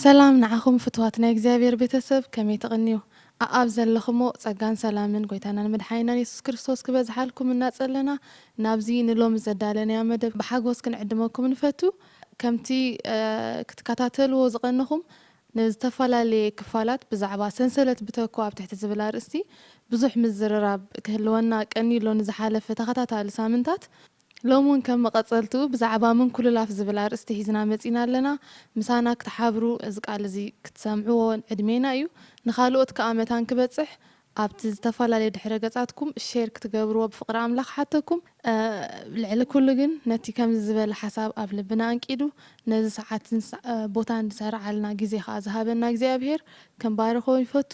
ሰላም ንዓኹም ፍትዋት ናይ እግዚኣብሔር ቤተሰብ፣ ከመይ ትቕንዩ? ኣኣብ ዘለኹሞ ጸጋን ሰላምን ጎይታናን መድሓኒናን የሱስ ክርስቶስ ክበዝሓልኩም እናጸለና፣ ናብዚ ንሎሚ ዘዳለናዮ መደብ ብሓጎስ ክንዕድመኩም ንፈቱ። ከምቲ፣ እ፣ ክትከታተልዎ ዝቐነኹም፣ ንዝተፈላለየ ክፋላት ብዛዕባ ሰንሰለት ብተኮ ኣብ ትሕቲ ዝብል ኣርእስቲ ብዙሕ ምዝርራብ ክህልወና ቀንዩ ኣሎ ንዝሓለፈ ተኸታታሊ ሳምንታት። ሎሚ እውን ከም መቐጸልትኡ ብዛዕባ ምንኩልላፍ ዝብል ኣርእስቲ ሒዝና መጺና ኣለና። ምሳና ክትሓብሩ፣ እዚ ቃል እዚ ክትሰምዕዎ ዕድሜና እዩ። ንኻልኦት ከኣ መታን ክበጽሕ ኣብቲ ዝተፈላለየ ድሕረ ገጻትኩም ሼር ክትገብርዎ ብፍቕሪ ኣምላኽ ሓተኩም። እ፣ ልዕሊ ኩሉ ግን ነቲ ከምዚ ዝበለ ሓሳብ ኣብ ልብና ኣንቂዱ ነዚ ሰዓትን ሰ-፣ እ፣ ቦታን ዝሰርዓልና ግዜ ከኣ ዝሃበና እግዚኣብሔር ክንባርኾ ይፈቱ።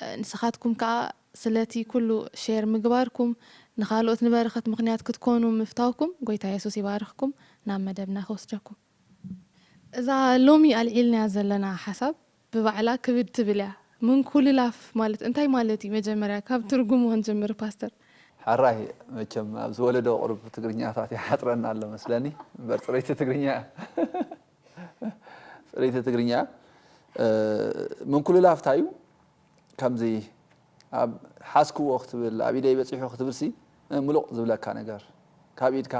እ፣ ንስኻትኩም ከኣ ስለቲ ኩሉ ሼር ምግባርኩም፣ ንኻልኦት ንበረኸት ምኽንያት ክትኮኑ ምፍታውኩም፣ ጎይታ የሱስ ይባርኽኩም። ናብ መደብና ክወስደኩም። እዛ ሎሚ ኣልዒልናያ ዘለና ሓሳብ ብባዕላ ክብድ ትብል እያ። ምንኩልላፍ ማለት እንታይ ማለት እዩ? መጀመርያ ካብ ትርጉሙ ክንጀምር ፓስተር። ሕራይ፣ መቸም ኣብዚ ወለዶ ቁሩብ ትግርኛታት ይሓጽረና ኣሎ መስለኒ። እምበር ጽረይቲ ትግርኛ እያ። ጽረይቲ ትግርኛ እያ። እ፣ ምንኩልላፍ እንታይ እዩ? ከምዚ ኣብ ሓዝክዎ ክትብል፣ ኣብ ኢደይ በጺሑ ክትብልሲ፣ እ፣ ምሉቕ ዝብለካ ነገር፣ ካብ ኢድካ፣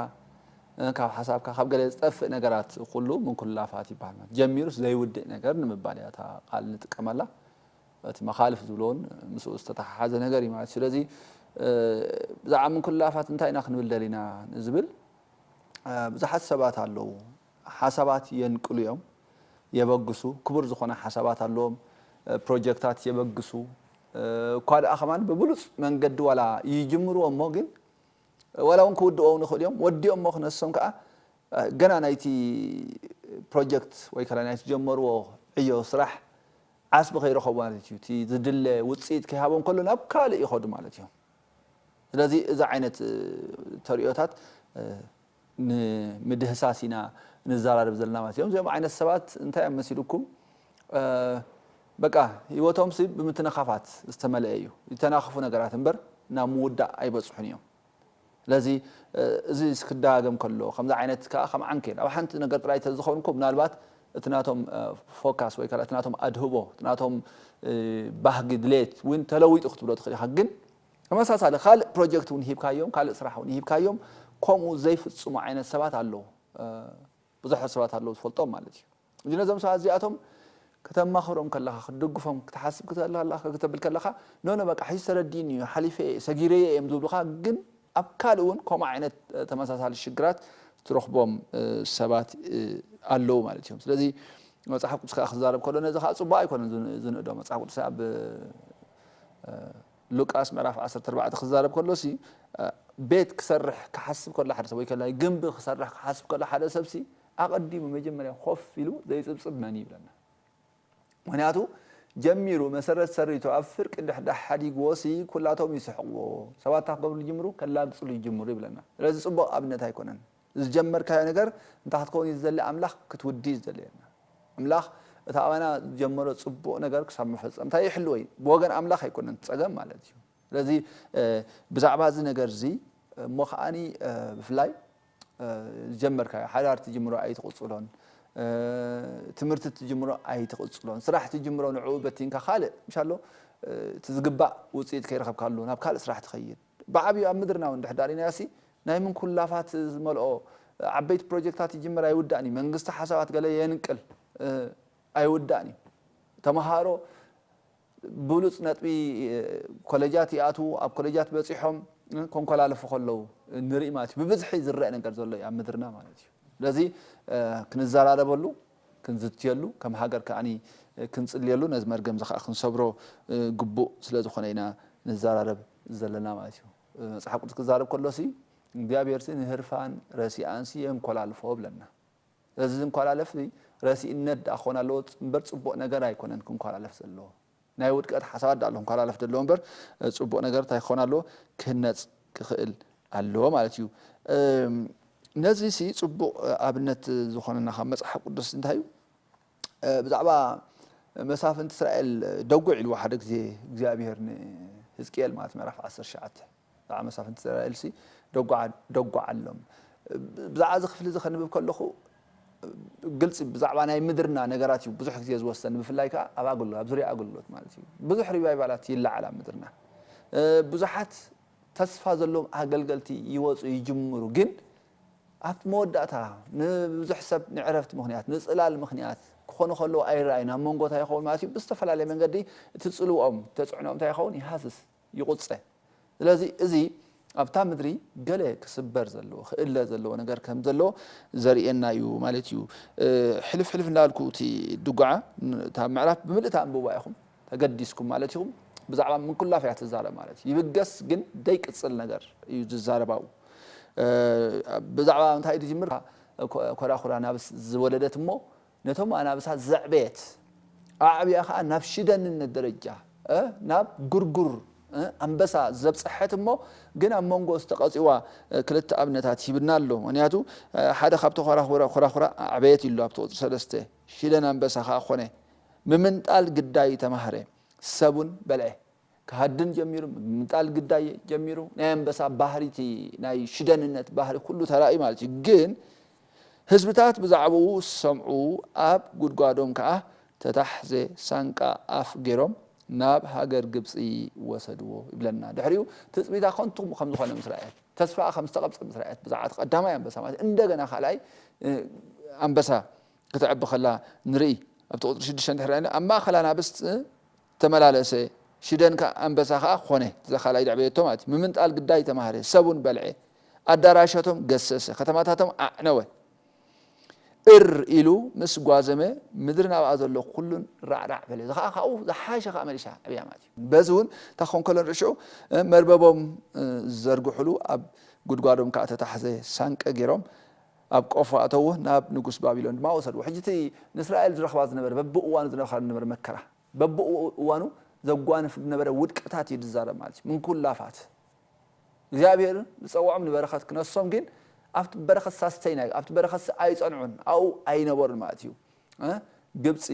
እ፣ ካብ ሓሳብካ፣ ካብ ገለ ዝጠፍእ ነገራት ኩሉ ምንኩልላፋት ይበሃል። ማለት ጀሚሩስ ዘይውድእ ነገር ንምባል እያ እታ ቃል ንጥቀመላ። እቲ መኻልፍ ዝብሎ እውን ምስኡ ዝተተሓሓዘ ነገር እዩ ማለት እዩ። ስለዚ፣ እ፣ ብዛዕባ ምንኩልላፋት እንታይ ኢና ክንብል ደሊና ንዝብል፣ እ፣ ብዙሓት ሰባት ኣለዉ። ሓሳባት የንቅሉ እዮም፣ የበግሱ። ክቡር ዝኾነ ሓሳባት ኣለዎም። እ፣ ፕሮጀክታት የበግሱ። እ፣ እኳ ደኣ ከማን ብብሉጽ መንገዲ ዋላ ይጅምርዎ እሞ ግን ዋላ እውን ክውድኦ እውን ይኽእሉ እዮም። ወዲኦም እሞ ክነሶም ከኣ፣ እ፣ ገና ናይቲ ፕሮጀክት ወይ ከኣ ናይቲ ዝጀመርዎ ዕዮ ስራሕ ዓስቢ ከይረኸቡ ማለት እዩ። እቲ ዝድለ ውጽኢት ከይሃቦም ከሎ ናብ ካልእ ይኸዱ ማለት እዮም። ስለዚ እዚ ዓይነት፣ እ፣ ተርእዮታት፣ እ፣ ንምድህሳስ ኢና ንዘራረብ ዘለና ማለት እዮም። እዚኦም ዓይነት ሰባት እንታይ እዮም መሲልኩም? እ፣ በቃ ህይወቶም ሲ ብምትንኻፋት ዝተመልአ እዩ። ዝተናኽፉ ነገራት እምበር ናብ ምውዳእ ኣይበጽሑን እዮም። ስለዚ፣ እ፣ እዚ ክደጋገም ከሎ፣ ከምዚ ዓይነት ከኣ ከም ዓንኬል ኣብ ሓንቲ ነገር ጥራይ ተዝኸውን እኮ ምናልባት እቲ ናቶም፣ እ፣ ፎካስ ወይ ከኣ እቲ ናቶም ኣድህቦ፣ እቲ ናቶም፣ እ፣ ባህጊ ድሌት እውን ተለዊጡ ክትብሎ ትኽእል ኢኻ። ግን ተመሳሳሊ ካልእ ፕሮጀክት እውን ሂብካዮም፣ ካልእ ስራሕ እውን ሂብካዮም፣ ከምኡ ዘይፍጽሙ ዓይነት ሰባት ኣለዉ። እ፣ ብዙሓት ሰባት ኣለዉ ዝፈልጦም ማለት እዩ። እዚ ነዞም ሰባት እዚኣቶም ከተማኽሮም ከለኻ፣ ክትድግፎም ክትሓስብ ከለኻ፣ ክትብል ከለኻ፣ ኖ፣ ኖ፣ በቃ፣ ሕጂ ተረዲእኒ እዩ፣ ሓሊፈ እየ፣ ሰጊረየ እዮም ዝብሉኻ። ግን ኣብ ካልእ እውን ከምኡ ዓይነት፣ እ፣ ተመሳሳሊ ሽግራት ትረኽቦም፣ እ፣ ሰባት፣ እ፣ ኣለዉ ማለት እዮም። ስለዚ መጽሓፍ ቅዱስ ከኣ ክዛረብ ከሎ ነዚ ከኣ ጽቡቕ ኣይኮነን ዝን-፣ ዝንእዶ። መጽሓፍ ቅዱስ ኣብ፣ እ፣ ሉቃስ ምዕራፍ ዓሰርተ ኣርባዕተ ክዛረብ ከሎሲ፣ እ፣ ቤት ክሰርሕ ክሓስብ ከሎ ሓደ ሰብ ወይ ከላይ ግንቢ ክሰርሕ ክሓስብ ከሎ ሓደ ሰብሲ ኣቐዲሙ መጀመርያ ኮፍ ኢሉ ዘይጽብጽብ መን እዩ ይብለና። ምኽንያቱ ጀሚሩ መሰረት ሰሪቱ ኣብ ፍርቂ እንድሕር ሓዲግዎሲ ኩላቶም ይስሕቕዎ። ሰባት እንታይ ክገብሩ ይጅምሩ? ከላግጽሉ ይጅምሩ ይብለና። ስለዚ ጽቡቕ ኣብነት ኣይኮነን። ዝጀመርካዮ ነገር እንታይ ክትከውን እዩ ዝደሊ? ኣምላኽ ክትውዲ እዩ ዝደልየና። ኣምላኽ እቲ ኣባና ዝጀመሮ ጽቡቕ ነገር ክሳብ መፈጸምታ ይሕልዎ እዩ። ብወገን ኣምላኽ ኣይኮነን እቲ ጸገም ማለት እዩ። ስለዚ፣ እ፣ ብዛዕባ እዚ ነገር እዚ እሞ ከዓኒ፣ እ፣ ብፍላይ፣ እ፣ ዝጀመርካዮ ሓዳር ትጅምሮ ኣይትቕጽሎን፣ እ፣ ትምህርቲ ትጅምሮ ኣይትቕጽሎን፣ ስራሕ ትጅምሮ ንዕኡ በቲንካ ካልእ ምሻሎ፣ እ፣ እቲ ዝግባእ ውጽኢት ከይረኸብካሉ ናብ ካልእ ስራሕ ትኸይድ። ብዓብዩ ኣብ ምድርና እውን እንድሕር ዳሪናዮሲ ናይ ምንኩላፋት ዝመልኦ ዓበይቲ ፕሮጀክታት ይጅምር ኣይውዳእን እዩ። መንግስቲ ሓሳባት ገለ የንቅል፣ እ፣ ኣይውዳእን እዩ። ተምሃሮ ብሉጽ ነጥቢ፣ እ፣ ኮሌጃት ይኣትዉ፣ ኣብ ኮሌጃት በጺሖም፣ እ፣ ከንኮላልፉ ከለዉ ንርኢ ማለት እዩ። ብብዝሒ ዝረአ ነገር ዘሎ እዩ ኣብ ምድርና ማለት እዩ። ስለዚ፣ እ፣ ክንዘራረበሉ፣ ክንዝትየሉ፣ ከም ሃገር ከዓኒ፣ እ፣ ክንጽልየሉ፣ ነዚ መርገም እዚ ከኣ ክንሰብሮ፣ እ፣ ግቡእ ስለ ዝኾነ ኢና ንዘራረብ ዘለና ማለት እዩ። እ፣ መጽሓፍ ቅዱስ ክዛረብ ከሎሲ፣ እግዚኣብሔርሲ ንህርፋን ረሲኣንሲ የንኮላልፎ ብለና። ስለዚ እዚ እንኳላለፍ ረሲእነት ደኣ ክኾን ኣለዎ እምበር ጽቡቕ ነገር ኣይኮነን ክንኳላለፍ ዘለዎ። ናይ ውድቀት ሓሳባት ደኣ ኣሎ ክንኳላለፍ ዘለዎ እምበር፣ እ፣ ጽቡቕ ነገር እንታይ ክኾን ኣለዎ? ክህነጽ ክኽእል ኣለዎ ማለት እዩ። እም፣ ነዚሲ ጽቡቕ፣ እ፣ ኣብነት ዝኾነና ካብ መጽሓፍ ቅዱስ እንታይ እዩ? እ፣ ብዛዕባ መሳፍንቲ እስራኤል ደጉዕ ኢልዎ ሓደ ግዜ እግዚኣብሔር ንህዝቅኤል ማለት ምዕራፍ ዓሰርተ ትሽዓተ። ብዛዕባ መሳፍንቲ እስራኤልሲ ደጉዓ-፣ ደጉዓሎም። ብዛዕባ እዚ ክፍሊ እዚ ከንብብ ከለኹ፣ ግልፂ ብዛዕባ ናይ ምድርና ነገራት እዩ ብዙሕ ግዜ ዝወሰን፣ ብፍላይ ከዓ ኣብ ኣገልግሎት፣ ኣብ ዙርያ ኣገልግሎት ማለት እዩ። ብዙሕ ሪቫይቫላት ይለዓል ኣብ ምድርና። እ፣ ብዙሓት ተስፋ ዘለዎም ኣገልገልቲ ይወፁ፣ ይጅምሩ። ግን ኣብቲ መወዳእታ ንብዙሕ ሰብ ንዕረፍቲ ምኽንያት፣ ንፅላል ምኽንያት ክኾኑ ከለዉ ኣይረኣይን። ኣብ መንጎ እንታይ ይኸውን ማለት እዩ? ብዝተፈላለየ መንገዲ እቲ ፅልውኦም፣ ተፅዕኖኦም እንታይ ይኸውን? ይሃስስ፣ ይቑፀ። ስለዚ እዚ ኣብታ ምድሪ ገለ ክስበር ዘለዎ፣ ክእለ ዘለዎ ነገር ከም ዘሎ ዘርእየና እዩ ማለት እዩ። እ፣ ሕልፍ ሕልፍ እንዳልኩ እቲ ድጓዓ ን-፣ እታ ምዕራፍ ብምልእታ ኣንብባ ኢኹም ተገዲስኩም ማለት ኢኹም። ብዛዕባ ምንኩላፍ እያ ትዛረብ ማለት እዩ። ይብገስ ግን ደይቅጽል ነገር እዩ ዝዛረባው። እ፣ ብዛዕባ እንታይ እዩ ዝጅምር? ኮ-፣ ኮራኹራ ኣናብስ ዝወለደት እሞ ነቶም ኣናብሳ ዘዕበየት፣ ኣዕብያ ኸዓ ናብ ሽደንነት ደረጃ፣ እ፣ ናብ ጉርጉር፣ እ፣ ኣንበሳ ዘብጽሐት እሞ፣ ግን ኣብ መንጎ ዝተቐጽዋ፣ እ፣ ክልተ ኣብነታት ሂብና ኣሎ። ምኽንያቱ፣ እ፣ ሓደ ካብቲ ኮራኹራ፣ ኮራኹራ ኣዕበየት ኢሉ ኣብቲ ቁጽሪ ሰለስተ፣ ሽደን ኣንበሳ ኸዓ ኾነ። ምምንጣል ግዳይ ተማህረ፣ ሰቡን በልዐ። ክሃድን ጀሚሩ፣ ምምንጣል ግዳይ ጀሚሩ። ናይ ኣንበሳ ባህሪ፣ እቲ ናይ ሽደንነት ባህሪ ኩሉ ተራእዩ ማለት እዩ። ግን ህዝብታት ብዛዕባኡ ዝሰምዑ፣ ኣብ ጉድጓዶም ከኣ ተታሕዘ ሳንቃ ኣፍ ገይሮም ናብ ሃገር ግብጺ ወሰድዎ ይብለና። ድሕሪኡ ትጽቢታ ከንቱ ከም ዝኾነ ምስ ረኣየት፣ ተስፋኣ ከም ዝተቐብጸ ምስ ረኣየት፣ ብዛዕባ እቲ ቀዳማይ ኣንበሳ ማለት እንደገና ካልኣይ፣ እ፣ ኣንበሳ ክትዕቢ ከላ ንርኢ። ኣብቲ ቁጽሪ ሽዱሽተ እንድሕር ርኣና፣ ኣብ ማእከል ኣናብስት ተመላለሰ፣ ሽደን ከኣ ኣንበሳ ከኣ ኾነ። እዛ ካልኣይ ዘዕበየቶ ማለት እዩ። ምምንጣል ግዳይ ተማህረ፣ ሰቡን በልዐ፣ ኣዳራሻቶም ገሰሰ፣ ከተማታቶም ኣዕነወ። እር ኢሉ ምስ ጓዘመ፣ ምድርን ኣብኣ ዘሎ ኩሉን ራዕራዕ በለ። እዚ ከኣ ካብኡ ዝሓሸ ከኣ መሊሳ ኣብያ ማለት እዩ። በዚ እውን እንታይ ክኸውን ከሎ ንርኢ ሽዑ፣ እ፣ መርበቦም፣ እ፣ ዝዘርግሑሉ ኣብ ጉድጓዶም ከኣ ተታሕዘ ሳንቀ ገይሮም ኣብ ቆፎ ኣተዉ፣ ናብ ንጉስ ባቢሎን ድማ ወሰድዎ። ሕጂ እቲ ንእስራኤል ዝረኽባ ዝነበረ፣ በብእዋኑ ዝረኽባ ዝነበረ መከራ፣ በብእዋኑ ዘጓንፍ ዝነበረ ውድቀታት እዩ ዝዛረብ ማለት እዩ። ምንኩላፋት። እግዚኣብሔር ዝጸውዖም ንበረኸት ክነሶም፣ ግን ኣብቲ በረኸት ሳስተይን ኣይ-፣ ኣብቲ በረኸት ኣይጸንዑን፣ ኣብኡ ኣይነበሩን ማለት እዩ። እ? ግብጺ፣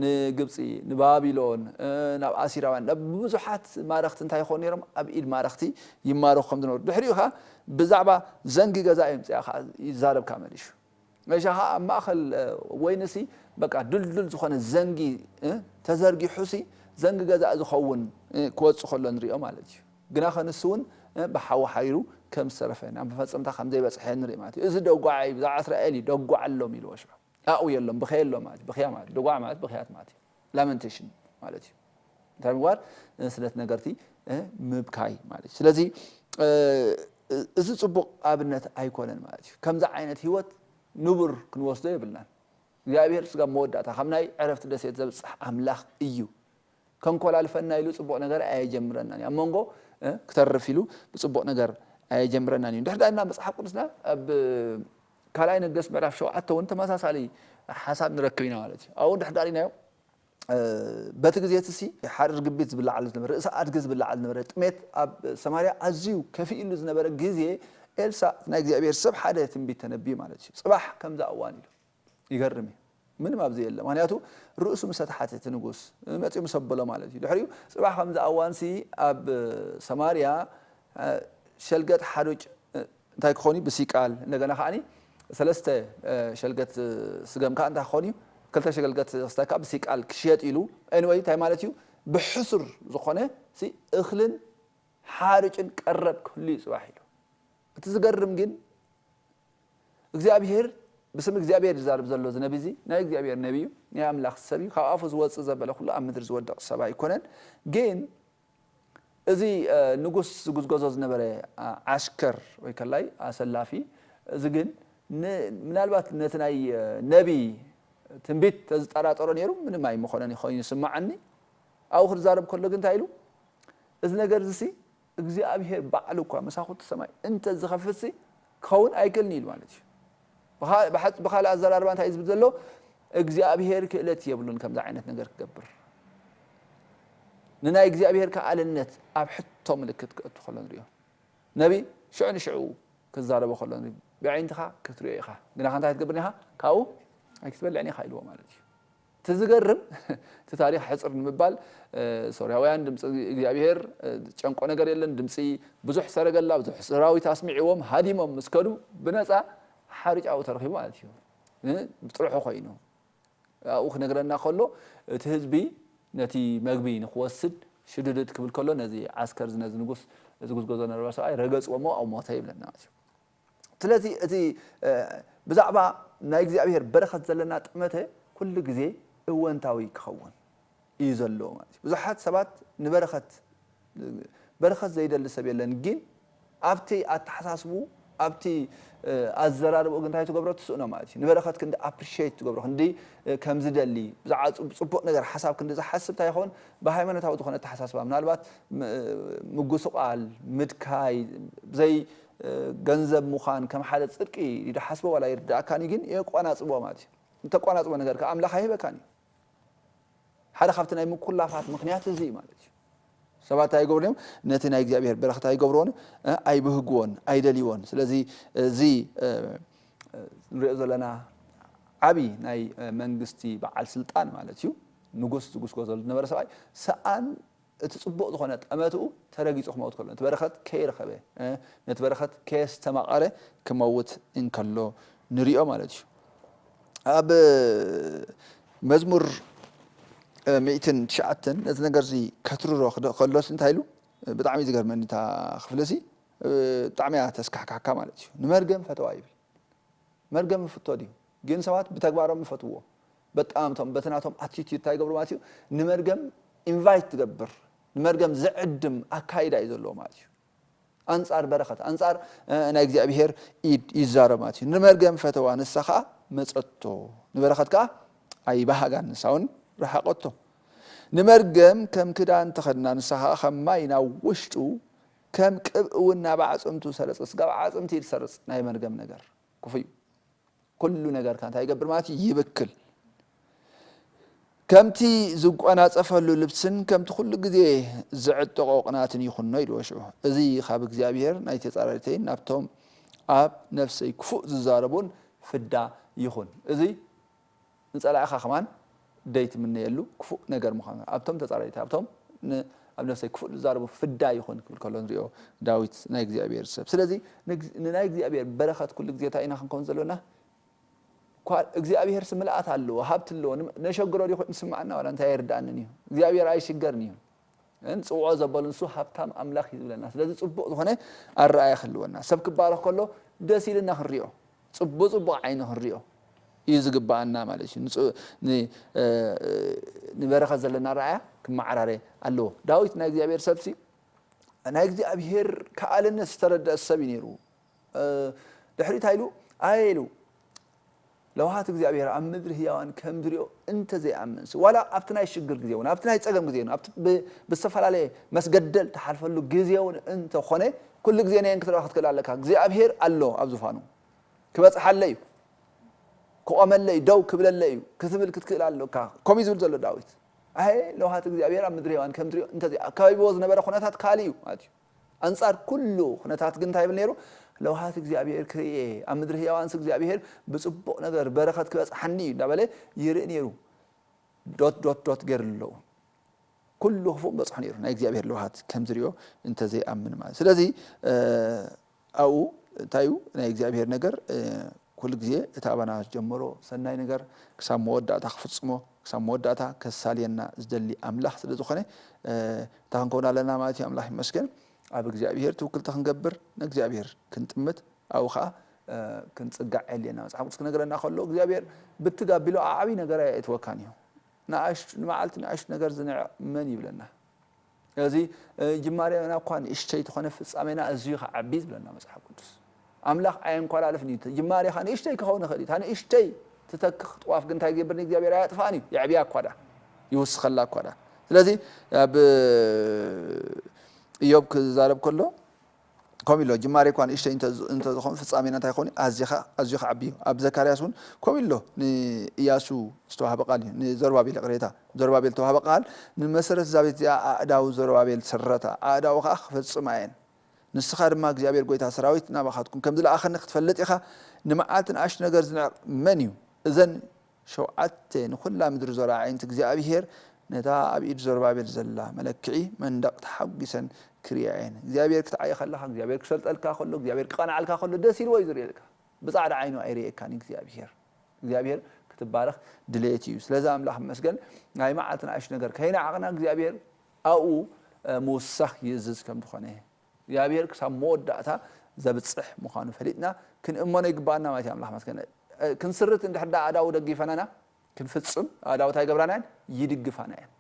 ንግብጺ፣ ንባቢሎን፣ እ፣ ናብ ኣሲራውያን፣ ናብ ብዙሓት ማረኽቲ እንታይ ይኾኑ ነይሮም? ኣብ ኢድ ማረኽቲ ይማረኹ ከም ዝነበሩ። ድሕሪኡ ኸኣ ብዛዕባ ዘንጊ ገዛ እዩ ምጽኣ ኸኣ ይዛረብ ከኣ መሊሹ። መሊሻ ኸዓ ኣብ ማእከል፣ እ፣ ወይንሲ በቃ ድልዱል ዝኾነ ዘንጊ፣ እ፣ ተዘርጊሑሲ ዘንጊ ገዛ ዝኸውን፣ እ፣ ክወጽእ ከሎ ንሪኦ ማለት እዩ። ግና ኸንሱ እውን፣ እ፣ ብሓዊ ሓሪሩ ከም ዝተረፈ፣ ናብ መፈጸምታ ከም ዘይበጽሐ ንርኢ ማለት እዩ። እዚ ደጓዓ እዩ፣ ብዛዕባ እስራኤል እዩ፣ ደጓዓሎም ኢልዎ ሽዑ። ኣብኡ የሎም፣ ብኸየሎም ማለት እዩ። ብኽያ ማለት፣ ደጓዓ ማለት ብኽያት ማለት እዩ። ላመንቴሽን ማለት እዩ። እንታይ ምግባር? እ፣ ስለቲ ነገርቲ፣ እ፣ ምብካይ ማለት እዩ። ስለዚ፣ እ፣ እዚ ጽቡቕ ኣብነት ኣይኮነን ማለት እዩ። ከምዚ ዓይነት ህይወት ንቡር ክንወስዶ የብልናን። እግዚኣብሔር ስጋብ መወዳእታ ካብ ናይ ዕረፍቲ ደሴት ዘብጽሕ ኣምላኽ እዩ። ከንኮላልፈና ኢሉ ጽቡቕ ነገር ኣየጀምረናን እዩ። ኣብ መንጎ፣ እ፣ ክተርፍ ኢሉ ብጽቡቕ ነገር ኣየጀምረናን እዩ። እንድሕር ዳኣ መጽሓፍ ቅዱስና ኣብ ካልኣይ ነገስት ምዕራፍ ሸውዓተ እውን ተመሳሳሊ ሓሳብ ንረክብ ኢና ማለት እዩ። ኣብኡ እንድሕር ዳኣ ሪእናዮ፣ እ፣ በቲ ግዜ እቲ ሲ ሓር ርግቢት ዝብላዓሉ ዝነበረ፣ ርእሲ ኣድጊ ዝብላዓሉ ዝነበረ፣ ጥሜት ኣብ ሰማርያ ኣዝዩ ከፊእሉ ዝነበረ ግዜ፣ ኤልሳዕ ናይ እግዚኣብሔር ሰብ ሓደ ትንቢት ተነብዩ ማለት እዩ። ጽባሕ ከምዛ እዋን ኢሉ። ይገርም እዩ። ምንም ኣብዚ የለ። ምኽንያቱ ርእሱ ምስ ኣተሓተ እቲ ንጉስ መጺኡ ምስ ኣበሎ ማለት እዩ። ድሕሪኡ ጽባሕ ከምዚ እዋንሲ ኣብ ሰማርያ፣ እ፣ ሸልገት ሓሩጭ፣ እ፣ እንታይ ክኾን እዩ? ብሲቃል። እንደገና ከዓኒ ሰለስተ፣ እ፣ ሸልገት ስገም ከኣ እንታይ ክኾን እዩ? ክልተ ሸገልገት ክስታይ ከኣ ብሲቃል ክሽየጥ ኢሉ። ኤኒወይ እንታይ ማለት እዩ? ብሕሱር ዝኾነ ሲ እኽልን ሓሩጭን ቀረብ ክህሉ እዩ ጽባሕ ኢሉ። እቲ ዝገርም ግን እግዚኣብሔር፣ ብስም እግዚኣብሔር ዝዛረብ ዘሎ እዚ ነቢ እዚ ናይ እግዚኣብሔር ነቢ እዩ፣ ናይ ኣምላኽ ሰብ እዩ። ካብ ኣፉ ዝወጽእ ዘበለ ኩሉ ኣብ ምድሪ ዝወድቕ ሰብ ኣይኮነን። ግን እዚ፣ እ፣ ንጉስ ዝጉዝጎዞ ዝነበረ፣ እ፣ ዓሽከር ወይ ከላይ ኣሰላፊ፣ እዚ ግን ን-፣ ምናልባት ነቲ ናይ፣ እ፣ ነቢ ትንቢት ተዝጠራጠሮ ነይሩ፣ ምንም ኣይምኾነን ኮይኑ ይስምዓኒ። ኣብኡ ክዛረብ ከሎ ግን እንታይ ኢሉ? እዚ ነገር እዚ ሲ እግዚኣብሔር ባዕሉ እኳ መሳኹቲ ሰማይ እንተ ዝኸፍትሲ ክኸውን ኣይክእልን ኢሉ ማለት እዩ። ብኻ-፣ ብሓ-፣ ብኻልእ ኣዘራርባ እንታይ እዩ ዝብል ዘሎ? እግዚኣብሔር ክእለት የብሉን ከምዚ ዓይነት ነገር ክገብር። ንናይ እግዚኣብሔር ከኣልነት ኣብ ሕቶ ምልክት ክእቱ ከሎ ንሪኦ። ነቢ ሽዑ ንሽዑ ክዛረቦ ከሎ ንሪኦ። ብኣዒንትኻ ክትሪኦ ኢኻ። ግና ከ እንታይ ክትገብር ኢኻ? ካብኡ ኣይክትበልዕን ኢኻ ኢልዎ ማለት እዩ። እቲ ዝገርም፣ እቲ ታሪኽ ሕጽር ንምባል፣ እ፣ ሶርያውያን ድምጺ እግዚኣብሔር፣ እ፣ ዝጨንቆ ነገር የለን። ድምጺ ብዙሕ ሰረገላ፣ ብዙሕ ሰራዊት ኣስሚዕዎም፣ ሃዲሞም ምስ ከዱ፣ ብነጻ ሓርጭ ኣብኡ ተረኺቡ ማለት እዩ። እ፣ ብጥርሑ ኮይኑ ኣብኡ ክነግረና ከሎ፣ እቲ ህዝቢ ነቲ መግቢ ንክወስድ ሽድድድ ክብል ከሎ፣ ነዚ ዓስከር እዚ፣ ነዚ ንጉስ ዝጉዝጎዞ ዝነበረ ሰብኣይ ረገጽዎ እሞ ኣብኡ ሞተ ይብለና ማለት እዩ። ስለዚ እቲ፣ እ፣ ብዛዕባ ናይ እግዚኣብሔር በረኸት ዘለና ጠመተ ኩሉ ግዜ እወንታዊ ክኸውን እዩ ዘለዎ ማለት እዩ። ብዙሓት ሰባት ንበረኸት፣ በረኸት ዘይደሊ ሰብ የለን፣ ግን ኣብቲ ኣተሓሳስቡ፣ ኣብቲ፣ እ፣ ኣዘራርባኡ ግን እንታይ ትገብሮ? ትስእኖ ማለት እዩ። ንበረኸት ክንዲ ኣፕሪሺየት ትገብሮ፣ ክንዲ፣ እ፣ ከም ዝደሊ፣ ብዛዕባ ጽቡ-፣ ጽቡቕ ነገር ሓሳብ ክንዲ ዝሓስብ እንታይ ይኸውን? ብሃይማኖታዊ ዝኾነ ኣተሓሳስባ፣ ምናልባት ም-፣ ምጉስቓል፣ ምድካይ፣ ብዘይ፣ እ፣ ገንዘብ ምዃን ከም ሓደ ጽድቂ ይሓስቦ ዋላ ይርድኣካን እዩ፣ ግን የቋናጽቦ ማለት እዩ። እንተቋናጽቦ ነገር ከኣ ኣምላኽ ኣይህበካን እዩ። ሓደ ካብቲ ናይ ምኩላፋት ምኽንያት እዚ እዩ ማለት እዩ። ሰባት እንታይ ይገብሩ እዮም? ነቲ ናይ እግዚኣብሔር በረኸት ኣይገብርዎን፣ እ፣ ኣይብህግዎን፣ ኣይደልይዎን። ስለዚ እዚ፣ እ፣ እ፣ ንሪኦ ዘለና ዓቢ ናይ፣ እ፣ መንግስቲ በዓል ስልጣን ማለት እዩ። ንጉስ ዝጉስጎ ዘሎ ዝነበረ ሰብኣይ ሰኣን እቲ ጽቡቕ ዝኾነ ጠመትኡ ተረጊጹ ክመውት ከሎ፣ ነቲ በረኸት ከይረኸበ፣ እ፣ ነቲ በረኸት ከየስተማቐረ ክመውት እንከሎ ንሪኦ ማለት እዩ። ኣብ መዝሙር፣ እ፣ ሚእትን ትሽዓተን ነዚ ነገር እዚ ከትርሮ ክደ-፣ ከሎስ እንታይ ኢሉ? ብጣዕሚ እዩ ዝገርመኒ እታ ክፍሊ እዚ፣ እ፣ ብጣዕሚ እያ ተስካሕካሕካ ማለት እዩ። "ንመርገም ፈተዋ" ይብል። መርገም ይፍቶ ድዩ? ግን ሰባት ብተግባሮም ይፈትዎ። በጣም እቶም በቲ ናቶም ኣቲቲዩድ እንታይ ይገብሩ ማለት እዩ? ንመርገም ኢንቫይት ትገብር፣ ንመርገም ዝዕድም ኣካይዳ እዩ ዘለዎ ማለት እዩ። ኣንጻር በረኸት፣ ኣንጻር፣ እ፣ ናይ እግዚኣብሔር ኢድ ይዛረብ ማለት እዩ። "ንመርገም ፈተዋ፣ ንሳ ኸኣ መጸቶ፣ ንበረኸት ከኣ ኣይባሃጋን፣ ንሳ እውን ረሓቐቶ። ንመርገም ከም ክዳን ተኸድና፣ ንሳ ኸኣ ከም ማይ ናብ ውሽጡ፣ ከም ቅብእ እውን ናብ ኣዕጽምቱ ሰረጸ።" ስጋብ ኣዕጽምቲ እዩ ዝሰርጽ ናይ መርገም ነገር። ክፉእ እዩ። ኩሉ ነገርካ እንታይ ይገብር ማለት እዩ? ይብክል። "ከምቲ ዝጓናጸፈሉ ልብስን ከምቲ ኩሉ ግዜ ዝዕጠቖ ቅናትን ይኹኖ" ኢልዎ ሽዑ። "እዚ ካብ እግዚኣብሔር ናይ ተጻራሪተይን ናብቶም ኣብ ነፍሰይ ክፉእ ዝዛረቡን ፍዳ ይኹን።" እዚ ንጸላኢኻ ከማን ደይትምነየሉ ክፉእ ነገር ምዃኑ፣ ኣብቶም ተጻረይቲ፣ ኣብቶም ን-፣ ኣብ ነፍሰይ ክፉእ ዝዛረቡ ፍዳ ይኹን ክብል ከሎ ንሪኦ ዳዊት ናይ እግዚኣብሔር ሰብ። ስለዚ ንግ-፣ ንናይ እግዚኣብሔር በረኸት ኩሉ ግዜ እንታይ ኢና ክንከውን ዘሎና? እኳ እግዚኣብሔር ስ ምልኣት ኣለዎ፣ ሃብቲ ኣለዎ፣ ን-፣ ነሸግሮ ዲኹ ንስምዓና ዋላ እንታይ ኣይርድኣንን እዩ። እግዚኣብሔር ኣይሽገርን እዩ። ን-፣ ጽውዖ ዘበሉ ንሱ ሃብታም ኣምላኽ እዩ ዝብለና። ስለዚ ጽቡቕ ዝኾነ ኣረኣእያ ክህልወና፣ ሰብ ክባረኽ ከሎ ደስ ኢልና ክንሪኦ፣ ጽቡቕ ጽቡቕ ዓይኒ ክንሪኦ እዩ ዝግብኣና ማለት እዩ። ንጽ-፣ ን-፣ እ፣ ንበረኸት ዘለና ኣረኣእያ ክመዓራረ ኣለዎ። ዳዊት ናይ እግዚኣብሔር ሰብሲ፣ ናይ እግዚኣብሔር ከኣልነት ዝተረድአ ሰብ እዩ ነይሩ። እ፣ ድሕሪት ኢሉ፣ ኣየ ኢሉ፣ "ለውሃት እግዚኣብሔር ኣብ ምድሪ ህያዋን ከም ዝሪኦ እንተ ዘይኣምንሲ"፣ ዋላ ኣብቲ ናይ ሽግር ግዜ እውን፣ ኣብቲ ናይ ጸገም ግዜ እውን፣ ኣብቲ ብ-፣ ብዝተፈላለየ መስገደል ትሓልፈሉ ግዜ እውን እንተኾነ፣ ኩሉ ግዜ ነየን ክትረኣ ክትክእል ኣለካ። እግዚኣብሔር ኣሎ ኣብ ዙፋኑ። ክበጽሓለይ እዩ፣ ክቖመለይ እዩ፣ ደው ክብለለይ እዩ ክትብል ክትክእል ኣለካ። ከምኡ እዩ ዝብል ዘሎ ዳዊት። ኣየ ለውሃት እግዚኣብሔር ኣብ ምድሪ ህያዋን ከም ዝሪኦ እንተ ዘይ-፣ ኣካቢብዎ ዝነበረ ኩነታት ካልእ እዩ ማለት እዩ። ኣንጻር ኩሉ ኩነታት ግን እንታይ ይብል ነይሩ? "ለውሃት እግዚኣብሔር ክርኢ እየ፣ ኣብ ምድሪ ህያዋንስ እግዚኣብሔር ብጽቡቕ ነገር በረኸት ክበጽሓኒ እዩ" እንዳበለ ይርኢ ነይሩ። ዶት ዶት ዶት ገይሩ ኣለዉ። ኩሉ ክፉእ በጽሖ ነይሩ፣ ናይ እግዚኣብሔር ለውሃት ከም ዝሪኦ እንተ ዘይኣምን ማለት። ስለዚ፣ እ፣ ኣብኡ እንታይ እዩ ናይ እግዚኣብሔር ነገር፣ እ፣ ኩሉ ግዜ እቲ ኣባና ዝጀመሮ ሰናይ ነገር ክሳብ መወዳእታ ክፍጽሞ፣ ክሳብ መወዳእታ ከሳልየና ዝደሊ ኣምላኽ ስለ ዝኾነ፣ እ፣ እንታይ ክንከውን ኣለና ማለት እዩ? ኣምላኽ ይመስገን። ኣብ እግዚኣብሔር ትውክልቲ ክንገብር፣ ንእግዚኣብሔር ክንጥምት፣ ኣብኡ ኸዓ፣ እ፣ ክንጽጋዕ የድልየና። መጽሓፍ ቅዱስ ክነግረና ከሎ እግዚኣብሔር ብትግ ኣቢሉ ዓብዪ ነገር ኣየእትወካን እዩ። ንኣሽቱ፣ ንመዓልቲ ንኣሽቱ ነገር ዝንዕቕ መን ይብለና? እዚ፣ እ፣ ጅማሬና እኳ ንእሽተይ ተኾነ ፍጻሜና እዝዩ ክዓቢ ዝብለና መጽሓፍ ቅዱስ። ኣምላኽ ኣየንኮላልፍን እዩ። ጅማሬኻ ንእሽተይ ክኸውን ይኽእል እዩ። እታ ንእሽተይ ትተክኽ ጥዋፍ ግን እንታይ ይገብር ንእግዚኣብሔር? ኣየጥፍኣን እዩ። የዕብያ እኳ ደኣ፣ ይውስኸላ እኳ ደኣ። ስለዚ ኣብ እዮብ ክዛረብ ከሎ ከምኡ ኢሎ፣ ጅማሬ እኳ ንእሽተይ እንተ-፣ እንተዝኸውን ፍጻሜና እንታይ ይኸውን? ኣዝኻ፣ ኣዝዩ ክዓቢ እዩ። ኣብ ዘካርያስ እውን ከምኡ ኢሎ፣ ንእያሱ ዝተዋህበ ቃል እዩ፣ ንዘሩባቤል ይቕሬታ፣ ዘሩባቤል ዝተዋህበ ቃል፣ "ንመሰረት እዛ ቤት እዚኣ ኣእዳው ዘሩባቤል ስረታ፣ ኣእዳው ከኣ ክፍጽማ እየን። ንስኻ ድማ እግዚኣብሔር ጐይታ ሰራዊት ናባኻትኩም ከም ዝለኣኸኒ ክትፈልጥ ኢኻ። ንመዓልቲ ንኣሽቱ ነገር ዝንዕቕ መን እዩ? እዘን ሸውዓተ ንኹላ ምድሪ ዞራ ኣዒንቲ እግዚኣብሔር ነታ ኣብ ኢድ ዘሩባቤል ዘላ መለክዒ መንደቕ ተሓጒሰን ክርእያ እየን።" እግዚኣብሔር ክትዓዪ ከለኻ፣ እግዚኣብሔር ክሰልጠልካ ከሎ፣ እግዚኣብሔር ክቐንዓልካ ከሎ ደስ ኢልዎ እዩ ዝርእየልካ። ብጻዕዳ ዓይኑ ኣይርእየካን እግዚኣብሔር። እግዚኣብሔር ክትባረኽ ድሌት እዩ። ስለዚ ኣምላኽ ይመስገን፣ ናይ መዓልቲ ንኣሽቱ ነገር ከይነዓቕና እግዚኣብሔር ኣብኡ ምውሳኽ ይእዝዝ ከም ዝኾነ፣ እግዚኣብሔር ክሳብ መወዳእታ ዘብጽሕ ምዃኑ ፈሊጥና ክንእመኖ ይግባኣና ማለት እዩ። ኣምላኽ ይመስገን። ክንስርት እንድሕር ደኣ ኣእዳዉ ደጊፈናና ክንፍጽም ኣእዳዉ እንታይ ይገብራና እየን? ይድግፋና እየን።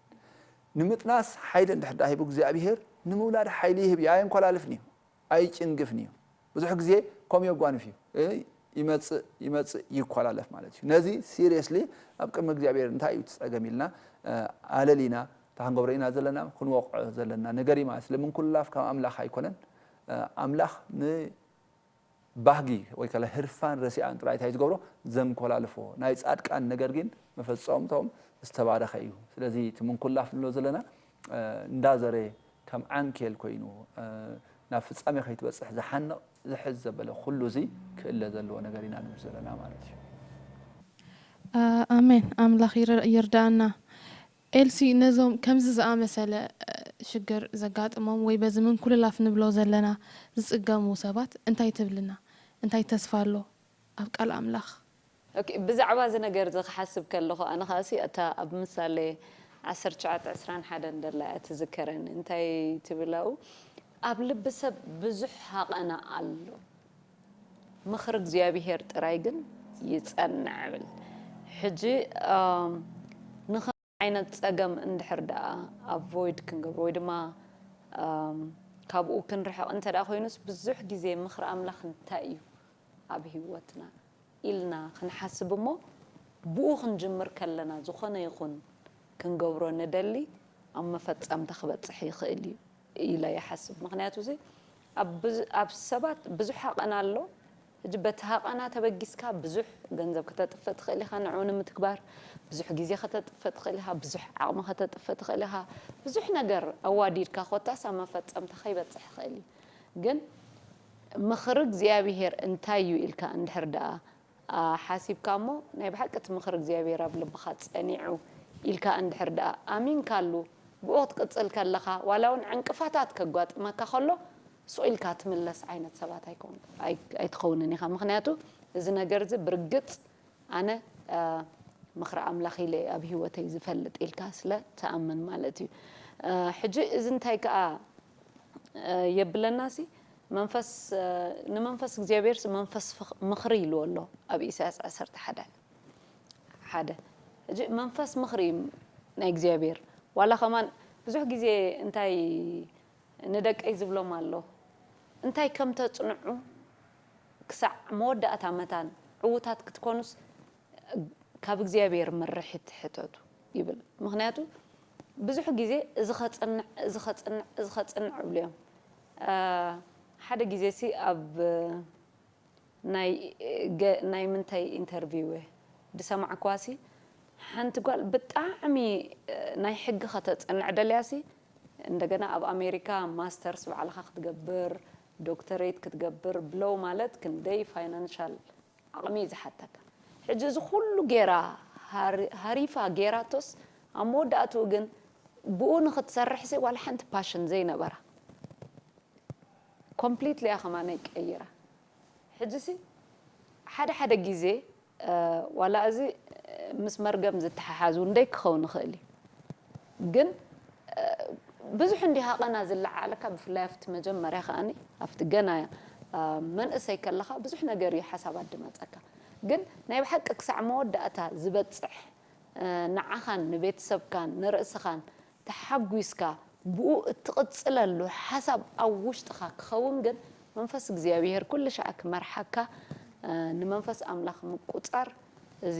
ንምጥናስ ሓይሊ እንድሕር ደኣ ሂቡ እግዚኣብሔር ንምውላድ ሓይሊ ይህብ እዩ። ኣየንኮላልፍን እዩ። ኣይጭንግፍን እዩ። ብዙሕ ግዜ ከምኡ የጓንፍ እዩ። ይመጽእ ይመጽእ ይኮላለፍ ማለት እዩ። ነዚ ሲሪየስሊ ኣብ ቅድሚ እግዚኣብሔር እንታይ እዩ እቲ ጸገም ኢልና ኣለሊና እታ ክንገብሮ ኢና ዘለና ክንወቕዖ ዘለና ነገር እዩ ማለት። ስለምንኩላፍ ካብ ኣምላኽ ኣይኮነን። ኣምላኽ ንባህጊ ወይ ከላ ህርፋን ረሲኣን ጥራይ እንታይ ዝገብሮ ዘንኮላልፎ ናይ ጻድቃን ነገር ግን መፈጸምቶም ዝተባረኸ እዩ። ስለዚ እቲ ምንኩላፍ ንብሎ ዘለና እንዳዘረ ከም ዓንኬል ኮይኑ ናብ ፍጻሜ ከይትበጽሕ ዝሓንቕ ዝሕዝ ዘበለ ኩሉ እዚ ክእለ ዘለዎ ነገር ኢና ንብል ዘለና ማለት እዩ። ኣሜን። ኣምላኽ ይርዳኣና። ኤልሲ፣ ነዞም ከምዚ ዝኣመሰለ ሽግር ዘጋጥሞም ወይ በዚ ምንኩልላፍ ንብሎ ዘለና ዝጽገሙ ሰባት እንታይ ትብልና? እንታይ ተስፋ ኣሎ ኣብ ቃል ኣምላኽ? ብዛዕባ እዚ ነገር እዚ ክሓስብ ከለኹ ኣነ ከኣሲ እታ ኣብ ምሳሌ ዓሰርተ ትሽዓተ ዕስራን ሓደን ደላ እያ ትዝከረኒ። እንታይ ትብል ኣብኡ? ኣብ ልቢ ሰብ ብዙሕ ሃቐና ኣሎ፣ ምኽሪ እግዚኣብሄር ጥራይ ግን ይጸንዕ እብል። ሕጂ ንኸ ዓይነት ጸገም እንድሕር ደኣ ኣቮይድ ክንገብሮ ወይ ድማ ካብኡ ክንርሕቕ እንተ ደኣ ኮይኑስ ብዙሕ ግዜ ምኽሪ ኣምላኽ እንታይ እዩ ኣብ ህይወትና ኢልና ክንሓስብ እሞ ብኡ ክንጅምር ከለና ዝኾነ ይኹን ክንገብሮ ንደሊ ኣብ መፈጸምታ ክበጽሕ ይኽእል እዩ ኢለ ይሓስብ። ምኽንያቱ እዚ ኣብ ሰባት ብዙሕ ሃቐና ኣሎ። ሕጂ በቲ ሃቐና ተበጊስካ ብዙሕ ገንዘብ ከተጥፍእ ትኽእል ኢኻ ንዕኡ ንምትግባር፣ ብዙሕ ግዜ ከተጥፍእ ትኽእል ኢኻ፣ ብዙሕ ዓቕሚ ከተጥፍእ ትኽእል ኢኻ። ብዙሕ ነገር ኣዋዲድካ ኮታስ ኣብ መፈጸምታ ከይበጽሕ ይኽእል እዩ። ግን ምኽሪ እግዚኣብሄር እንታይ እዩ ኢልካ እንድሕር ደኣ ሓሲብካ እሞ ናይ ብሓቂ እቲ ምኽሪ እግዚኣብሔር ኣብ ልብኻ ጸኒዑ ኢልካ እንድሕር ደኣ ኣሚንካሉ ብኡ ክትቅጽል ከለኻ ዋላ እውን ዕንቅፋታት ከጓጥመካ ከሎ ሱቕ ኢልካ ትምለስ ዓይነት ሰባት ኣይትኸውንን ኢኻ። ምኽንያቱ እዚ ነገር እዚ ብርግጽ ኣነ ምኽሪ ኣምላኽ ኢለ ኣብ ህይወተይ ዝፈልጥ ኢልካ ስለ ትኣምን ማለት እዩ። ሕጂ እዚ እንታይ ከኣ የብለና ሲ መንፈስ ንመንፈስ እግዚኣብሔር ሲ መንፈስ ምኽሪ ኢልዎ ኣሎ ኣብ ኢሳያስ ዓሰርተ ሓደ ሓደ ሕጂ መንፈስ ምኽሪ ናይ እግዚኣብሔር ዋላ ከማን ብዙሕ ግዜ እንታይ ንደቀይ ዝብሎም ኣሎ እንታይ ከም ተጽንዑ ክሳዕ መወዳእታ መታን ዕዉታት ክትኮኑስ ካብ እግዚኣብሔር ምርሒት ሕተቱ ይብል። ምክንያቱ ብዙሕ ግዜ እዚ ከፅንዕ እዚ ከፅንዕ እዚ ከፅንዕ እብሉ እዮም። ሓደ ግዜ ሲ ኣብ ናይ ምንታይ ኢንተርቪው ድሰማዕኳሲ ሓንቲ ጓል ብጣዕሚ ናይ ሕጊ ከተፅንዕ ደልያሲ እንደገና ኣብ ኣሜሪካ ማስተርስ ባዕልኻ ክትገብር ዶክተሬት ክትገብር ብለው ማለት ክንደይ ፋይናንሻል ዓቕሚ እዩ ዝሓተካ። ሕጂ እዚ ኩሉ ጌራ ሃሪፋ ጌራቶስ ኣብ መወዳእትኡ ግን ብኡ ንክትሰርሕሲ ዋላ ሓንቲ ፓሽን ዘይነበራ ኮምፕሊትሊ እያ ከማነይ ቀይራ። ሕጂሲ ሓደ ሓደ ግዜ ዋላ እዚ ምስ መርገም ዝተሓሓዝ እውን ደይ ክኸውን ይኽእል እዩ ግን ብዙሕ እንዲ ሃቐና ዝለዓለካ ብፍላይ ኣብቲ መጀመርያ ከኣኒ ኣብቲ ገና መንእሰይ ከለኻ ብዙሕ ነገር እዩ ሓሳባት ድመፀካ ግን ናይ ብሓቂ ክሳዕ መወዳእታ ዝበፅሕ ንዓኻን ንቤተሰብካን ንርእስኻን ተሓጒስካ ብኡ እትቕጽለሉ ሓሳብ ኣብ ውሽጥኻ ክኸውን ግን መንፈስ እግዚኣብሔር ኩሉ ሻዕ ክመርሓካ ንመንፈስ ኣምላኽ ምቁጻር እዚ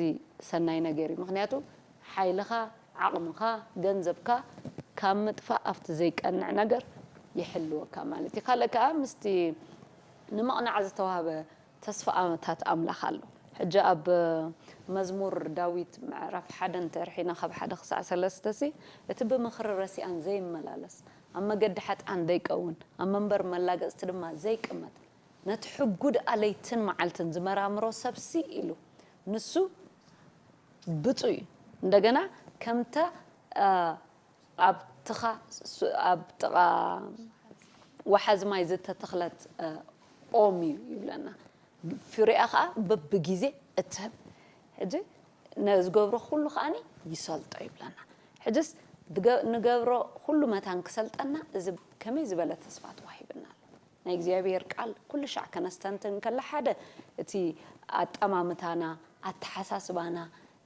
ሰናይ ነገር እዩ። ምኽንያቱ ሓይልኻ፣ ዓቕምኻ፣ ገንዘብካ ካብ ምጥፋእ ኣብቲ ዘይቀንዕ ነገር ይሕልወካ ማለት እዩ። ካልእ ከኣ ምስቲ ንምቕናዕ ዝተዋህበ ተስፋ ኣመታት ኣምላኽ ኣሎ። ሕጂ ኣብ መዝሙር ዳዊት ምዕራፍ ሓደ እንተርሒና ካብ ሓደ ክሳዕ ሰለስተ ሲ እቲ ብምኽሪ ረሲኣን ዘይመላለስ ኣብ መገዲ ሓጥኣን ዘይቀውን ኣብ መንበር መላገጽቲ ድማ ዘይቅመጥ ነቲ ሕጉ ደኣ ለይትን መዓልትን ዝመራምሮ ሰብሲ ኢሉ ንሱ ብፁ እዩ። እንደገና ከምተ ኣብ ትኻ ኣብ ጥቓ ወሓዚ ማይ ዝተተኽለት ኦም እዩ ይብለና። ፍሬኣ ኸዓ በብጊዜ እትህብ። ሕጂ ነዝገብሮ ኩሉ ከዓኒ ይሰልጦ ይብለና። ሕጅስ ድገ- ንገብሮ ኩሉ መታን ክሰልጠና እዚ ከመይ ዝበለ ተስፋ ተዋሂብና ኣሎ። ናይ እግዚኣብሔር ቃል ኩሉ ሻዕ ከነስተንትን ከላ ሓደ እቲ ኣጠማምታና ኣተሓሳስባና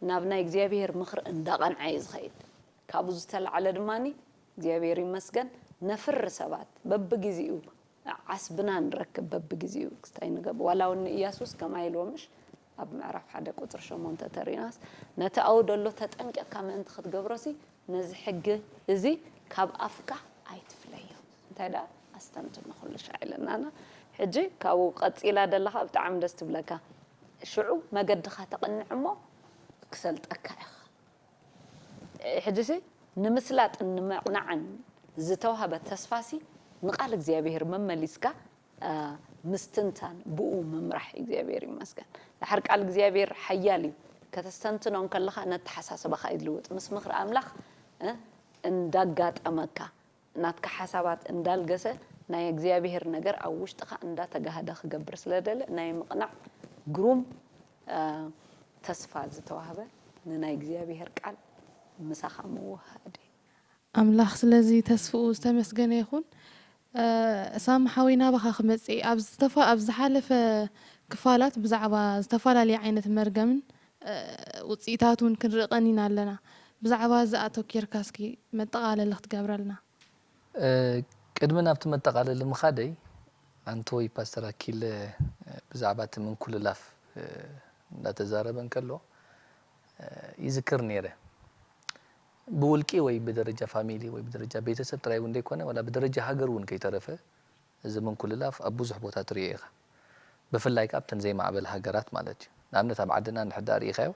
ናብ ናይ እግዚኣብሔር ምኽሪ እንዳቐንዐ እዩ ዝኸይድ። ካብኡ ዝተላዕለ ድማኒ እግዚኣብሔር ይመስገን ነፍሪ ሰባት በብግዚኡ ዓስብና ንረክብ በብግዚኡ ክስታይ ንገብ ዋላ እውን ንእያሱስ ከምኣ ኢልዎ ምሽ ኣብ ምዕራፍ ሓደ ቁፅር ሸሞንተ ተሪናስ ነቲ ኣው ደሎ ተጠንቀቅካ ምእንቲ ክትገብሮሲ ነዚ ሕጊ እዚ ካብ ኣፍካ ኣይትፍለዮ እንታይ ደኣ ኣስተንትኖ ኩሉ ሻዕ ኢለናና። ሕጂ ካብኡ ቀፂላ ደለካ ብጣዕሚ ደስ ትብለካ። ሽዑ መገድኻ ተቕንዕ እሞ ክሰልጠካ ኢኻ። ሕጂሲ ንምስላጥን ንምቕናዕን ዝተዋህበ ተስፋሲ ንቃል እግዚኣብሔር መመሊስካ ምስትንታን ብኡ ምምራሕ እግዚኣብሔር ይመስገን። ድሓር ቃል እግዚኣብሔር ሓያል እዩ። ከተስተንትኖ እንከለኻ ነተሓሳስባኻ ይልውጥ ምስ ምኽሪ ኣምላኽ እንዳጋጠመካ ናትካ ሓሳባት እንዳልገሰ ናይ እግዚኣብሔር ነገር ኣብ ውሽጥኻ እንዳተጋህደ ክገብር ስለደለ ናይ ምቕናዕ ግሩም ተስፋ ዝተዋህበ ንናይ እግዚኣብሔር ቃል ምሳኻ ምውሃድ እዩ። ኣምላኽ ስለዚ ተስፍኡ ዝተመስገነ ይኹን። ሳሚ ሓወይ ናባኻ ክመጽእ ኣብ ዝተፋ ኣብ ዝሓለፈ ክፋላት ብዛዕባ ዝተፈላለየ ዓይነት መርገምን ውጽኢታት እውን ክንርኢ ቀኒና ኣለና። ብዛዕባ እዚ ኣተኪርካ እስኪ መጠቓለሊ ክትገብረልና። ቅድሚ ናብቲ መጠቓለሊ ምኻደይ ኣንቶይ ፓስተር ኣኪለ ብዛዕባ እቲ ምንኩልላፍ እንዳተዛረበ እንከሎ ይዝክር ነይረ። ብውልቂ ወይ ብደረጃ ፋሚሊ ወይ ብደረጃ ቤተሰብ ጥራይ እውን ዘይኮነ ዋላ ብደረጃ ሃገር እውን ከይተረፈ እዚ ምንኩልላፍ ኣብ ብዙሕ ቦታ ትሪኦ ኢኻ። ብፍላይ ከኣ ኣብተን ዘይማዕበላ ሃገራት ማለት እዩ። ንኣብነት ኣብ ዓድና እንድሕር ደኣ ርኢኻዮ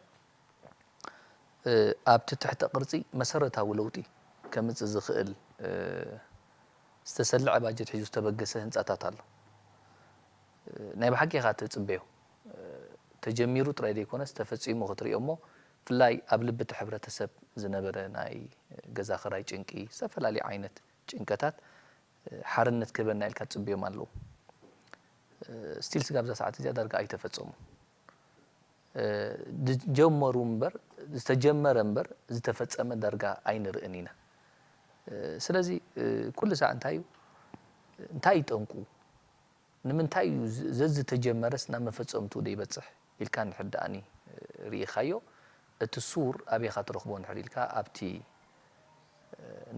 ኣብቲ ትሕተ ቅርጺ መሰረታዊ ለውጢ ከምጽእ ዝኽእል ዝተሰልዐ ባጀት ሒዙ ዝተበገሰ ህንጻታት ኣሎ። ናይ ብሓቂ ኢኻ ትጽበዮ። ተጀሚሩ ጥራይ ዘይኮነስ ተፈጺሙ ክትሪኦ እሞ ብፍላይ ኣብ ልቢ እቲ ሕብረተሰብ ዝነበረ ናይ ገዛ ክራይ ጭንቂ፣ ዝተፈላለዩ ዓይነት ጭንቀታት ሓርነት ክህበና ኢልካ ትጽበዮም ኣለዉ። ስቲል ስጋብ እዛ ሰዓት እዚኣ ዳርጋ ኣይተፈጸሙን። ዝጀመሩ እምበር ዝተጀመረ እምበር ዝተፈጸመ ዳርጋ ኣይንርእን ኢና። ስለዚ ኩሉ ሳዕ እንታይ እዩ እንታይ እዩ ጠንቁ ንምንታይ እዩ ዘዝተጀመረስ ናብ መፈጸምትኡ ደይበጽሕ ኢልካ እንድሕር ደኣኒ ርኢኻዮ እቲ ሱር ኣበይ ኢኻ ትረኽቦ እንድሕር ኢልካ ኣብቲ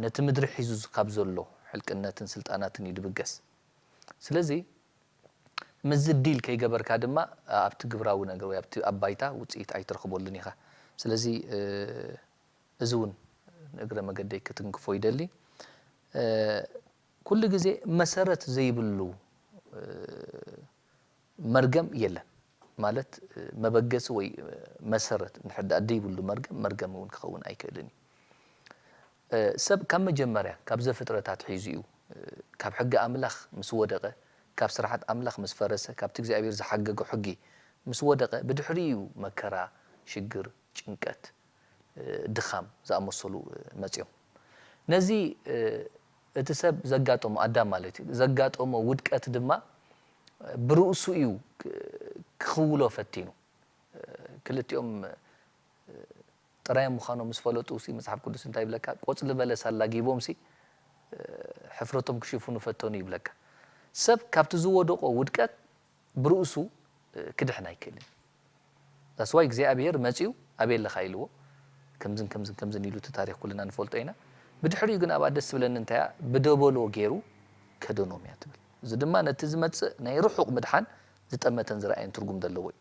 ነቲ ምድሪ ሒዙ ካብ ዘሎ ሕልቅነትን ስልጣናትን እዩ ድብገስ ስለዚ ምስዚ ዲል ከይገበርካ ድማ ኣብቲ ግብራዊ ነገር ወይ ኣብቲ ኣብ ባይታ ውፅኢት ኣይትረኽበሉን ኢኻ። ስለዚ እዚ እውን ንእግረ መገደይ ክትንክፎ ይደሊ። ኩሉ ግዜ መሰረት ዘይብሉ መርገም የለን። ማለት መበገሲ ወይ መሰረት እንድሕር ደኣ ደይብሉ መርገም መርገም እውን ክኸውን ኣይክእልን እዩ። ሰብ ካብ መጀመርያ ካብ ዘፍጥረት ኣትሒዙ እዩ ካብ ሕጊ ኣምላኽ ምስ ወደቐ፣ ካብ ስርዓት ኣምላኽ ምስ ፈረሰ፣ ካብቲ እግዚኣብሔር ዝሓገጎ ሕጊ ምስ ወደቐ ብድሕሪኡ እዩ መከራ፣ ሽግር፣ ጭንቀት፣ ድኻም ዝኣመሰሉ መፅዮም። ነዚ እቲ ሰብ ዘጋጠሞ ኣዳም ማለት እዩ ዘጋጠሞ ውድቀት ድማ ብርእሱ እዩ ክኽውሎ ፈቲኑ። ክልቲኦም ጥራዮም ምዃኖም ምስ ፈለጡ ሲ መፅሓፍ ቅዱስ እንታይ ይብለካ? ቆፅሊ በለስ ኣላጊቦም ሲ ሕፍረቶም ክሽፍኑ ፈተኑ ይብለካ። ሰብ ካብቲ ዝወደቆ ውድቀት ብርእሱ ክድሕን ኣይክእልን። ዛስዋይ እግዚኣብሔር መፅዩ ኣበይ ኣለኻ ኢልዎ ከምዝን ከምዝን ከምዝን ኢሉ እቲ ታሪክ ኩልና ንፈልጦ ኢና። ብድሕሪኡ ግን ኣብኣ ደስ ትብለኒ እንታያ ብደበሎ ገይሩ ከደኖም እያ ትብል። እዚ ድማ ነቲ ዝመፅእ ናይ ርሑቕ ምድሓን ዝጠመተን ዝረኣየን ትርጉም ዘለዎ እዩ።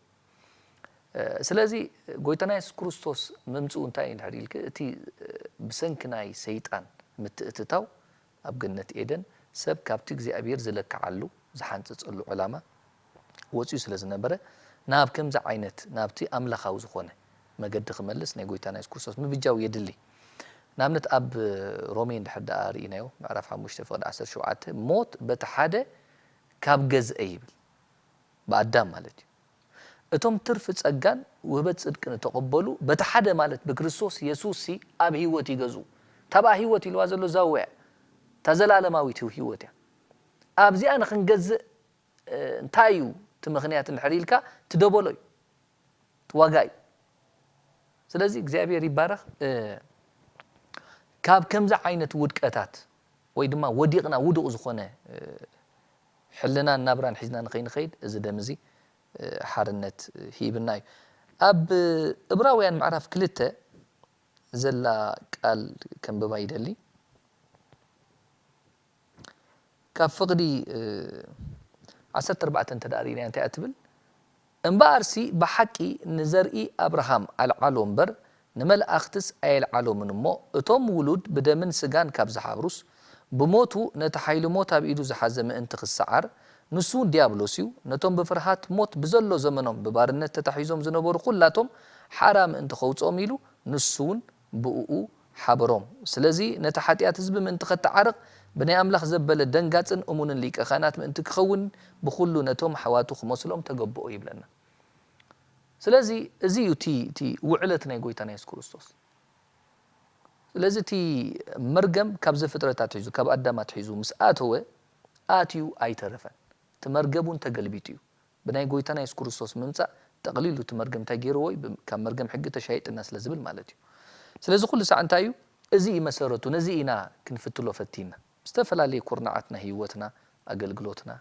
ስለዚ ጎይታና የሱስ ክርስቶስ ምምፅኡ እንታይ እዩ እንድሕር ኢልክ እቲ ብሰንኪ ናይ ሰይጣን ምትእትታው ኣብ ገነት ኤደን ሰብ ካብቲ እግዚኣብሔር ዝለክዓሉ ዝሓንፅፀሉ ዕላማ ወፅዩ ስለ ዝነበረ ናብ ከምዚ ዓይነት ናብቲ ኣምላኻዊ ዝኾነ መገዲ ክመልስ ናይ ጎይታና የሱስ ክርስቶስ ምብጃው የድሊ። ንኣብነት ኣብ ሮሜ እንድሕር ደኣ ርኢናዮ ምዕራፍ ሓሙሽተ ፍቕዲ ዓሰርተ ሸውዓተ ሞት በቲ ሓደ ካብ ገዝአ ይብል ብኣዳም ማለት እዩ። እቶም ትርፊ ጸጋን ውህበት ጽድቅን እተቐበሉ በቲ ሓደ ማለት ብክርስቶስ የሱስ ሲ ኣብ ህይወት ይገዝኡ። እታ ብኣ ህይወት ኢልዋ ዘሎ ዛውያ እታ ዘላለማዊት ህይወት እያ። ኣብዚኣ ንኽንገዝእ እንታይ እዩ እቲ ምኽንያት እንድሕር ኢልካ ትደበሎ እዩ። ዋጋ እዩ። ስለዚ እግዚኣብሔር ይባረኽ። እ፣ ካብ ከምዚ ዓይነት ውድቀታት ወይ ድማ ወዲቕና ውዱቕ ዝኾነ፣ እ፣ ሕልናን ናብራን ሒዝና ንኸይንኸይድ እዚ ደም እዚ፣ እ፣ ሓርነት ሂብና እዩ። ኣብ እብራውያን ምዕራፍ ክልተ ዘላ ቃል ከንብባ ይደሊ። ካብ ፍቕዲ፣ እ፣ ዓሰርተ ኣርባዕተ እንተ ደኣ ርኢናያ እንታይ እያ ትብል? እምበኣርሲ ብሓቂ ንዘርኢ ኣብርሃም ኣልዓሎ እምበር ንመላእኽትስ ኣየልዓሎምን እሞ፣ እቶም ውሉድ ብደምን ስጋን ካብ ዝሓብሩስ፣ ብሞቱ ነቲ ሓይሊ ሞት ኣብ ኢዱ ዝሓዘ ምእንቲ ክሰዓር፣ ንሱ እውን ዲያብሎስ እዩ፣ ነቶም ብፍርሃት ሞት ብዘሎ ዘመኖም ብባርነት ተታሒዞም ዝነበሩ ኩላቶም ሓራ ምእንቲ ከውፅኦም ኢሉ፣ ንሱ እውን ብእኡ ሓበሮም። ስለዚ ነቲ ሓጢኣት ህዝቢ ምእንቲ ኸተዓርቕ፣ ብናይ ኣምላኽ ዘበለ ደንጋጽን እሙንን ሊቀ ካህናት ምእንቲ ክኸውን፣ ብኹሉ ነቶም ኣሕዋቱ ክመስሎም ተገብኦ ይብለና። ስለዚ እዚ እዩ እቲ፣ እቲ ውዕለት ናይ ጎይታና የሱስ ክርስቶስ። ስለዚ እቲ መርገም ካብ ዘፍጥረት ኣትሒዙ፣ ካብ ኣዳም ኣትሒዙ ምስ ኣተወ፣ ኣትዩ ኣይተረፈን። እቲ መርገም እውን ተገልቢጡ እዩ። ብናይ ጎይታና የሱስ ክርስቶስ ምምጻእ ጠቕሊሉ እቲ መርገም እንታይ ገይርዎ እዩ? ብ-፣ ካብ መርገም ሕጊ ተሻይጥና ስለ ዝብል ማለት እዩ። ስለዚ ኩሉ ሳዕ እንታይ እዩ? እዚ እዩ መሰረቱ። ነዚ ኢና ክንፍትሎ ፈቲና። ብዝተፈላለየ ኩርናዓት ናይ ህይወትና፣ ኣገልግሎትና፣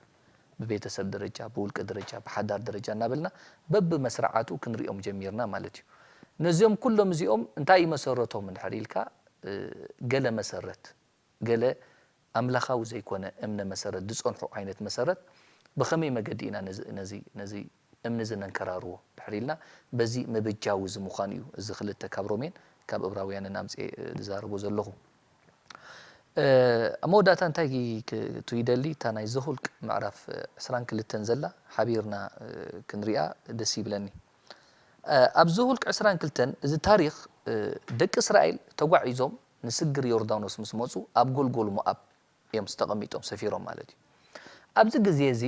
ብቤተሰብ ደረጃ፣ ብውልቂ ደረጃ፣ ብሓዳር ደረጃ እናበልና በብመስርዓቱ ክንሪኦም ጀሚርና ማለት እዩ። ነዚኦም ኩሎም እዚኦም እንታይ እዩ መሰረቶም እንድሕር ኢልካ፣ እ፣ ገለ መሰረት፣ ገለ ኣምላኻዊ ዘይኮነ እምነ መሰረት ዝጸንሑ ዓይነት መሰረት፣ ብኸመይ መገዲ ኢና ነዚ፣ ነዚ፣ ነዚ እምኒ እዚ ነንከራርዎ ድሕር ኢልና፣ በዚ ምብጃው እዚ ምዃኑ እዩ። እዚ ክልተ ካብ ሮሜን ካብ እብራውያንን ኣምጽኤ ዝዛረቦ ዘለኹ። እ፣ ኣብ መወዳእታ እንታይ ክ-፣ ክቱ ይደሊ? እታ ናይ ዘሁልቅ ምዕራፍ ዕስራን ክልተን ዘላ ሓቢርና፣ እ፣ ክንሪኣ ደስ ይብለኒ። እ፣ ኣብ ዘሁልቅ ዕስራን ክልተን እዚ ታሪኽ፣ እ፣ ደቂ እስራኤል ተጓዒዞም ንስግር ዮርዳኖስ ምስ መጹ ኣብ ጎልጎል ሞኣብ እዮም ተቐሚጦም ሰፊሮም ማለት እዩ። ኣብዚ ግዜ እዚ፣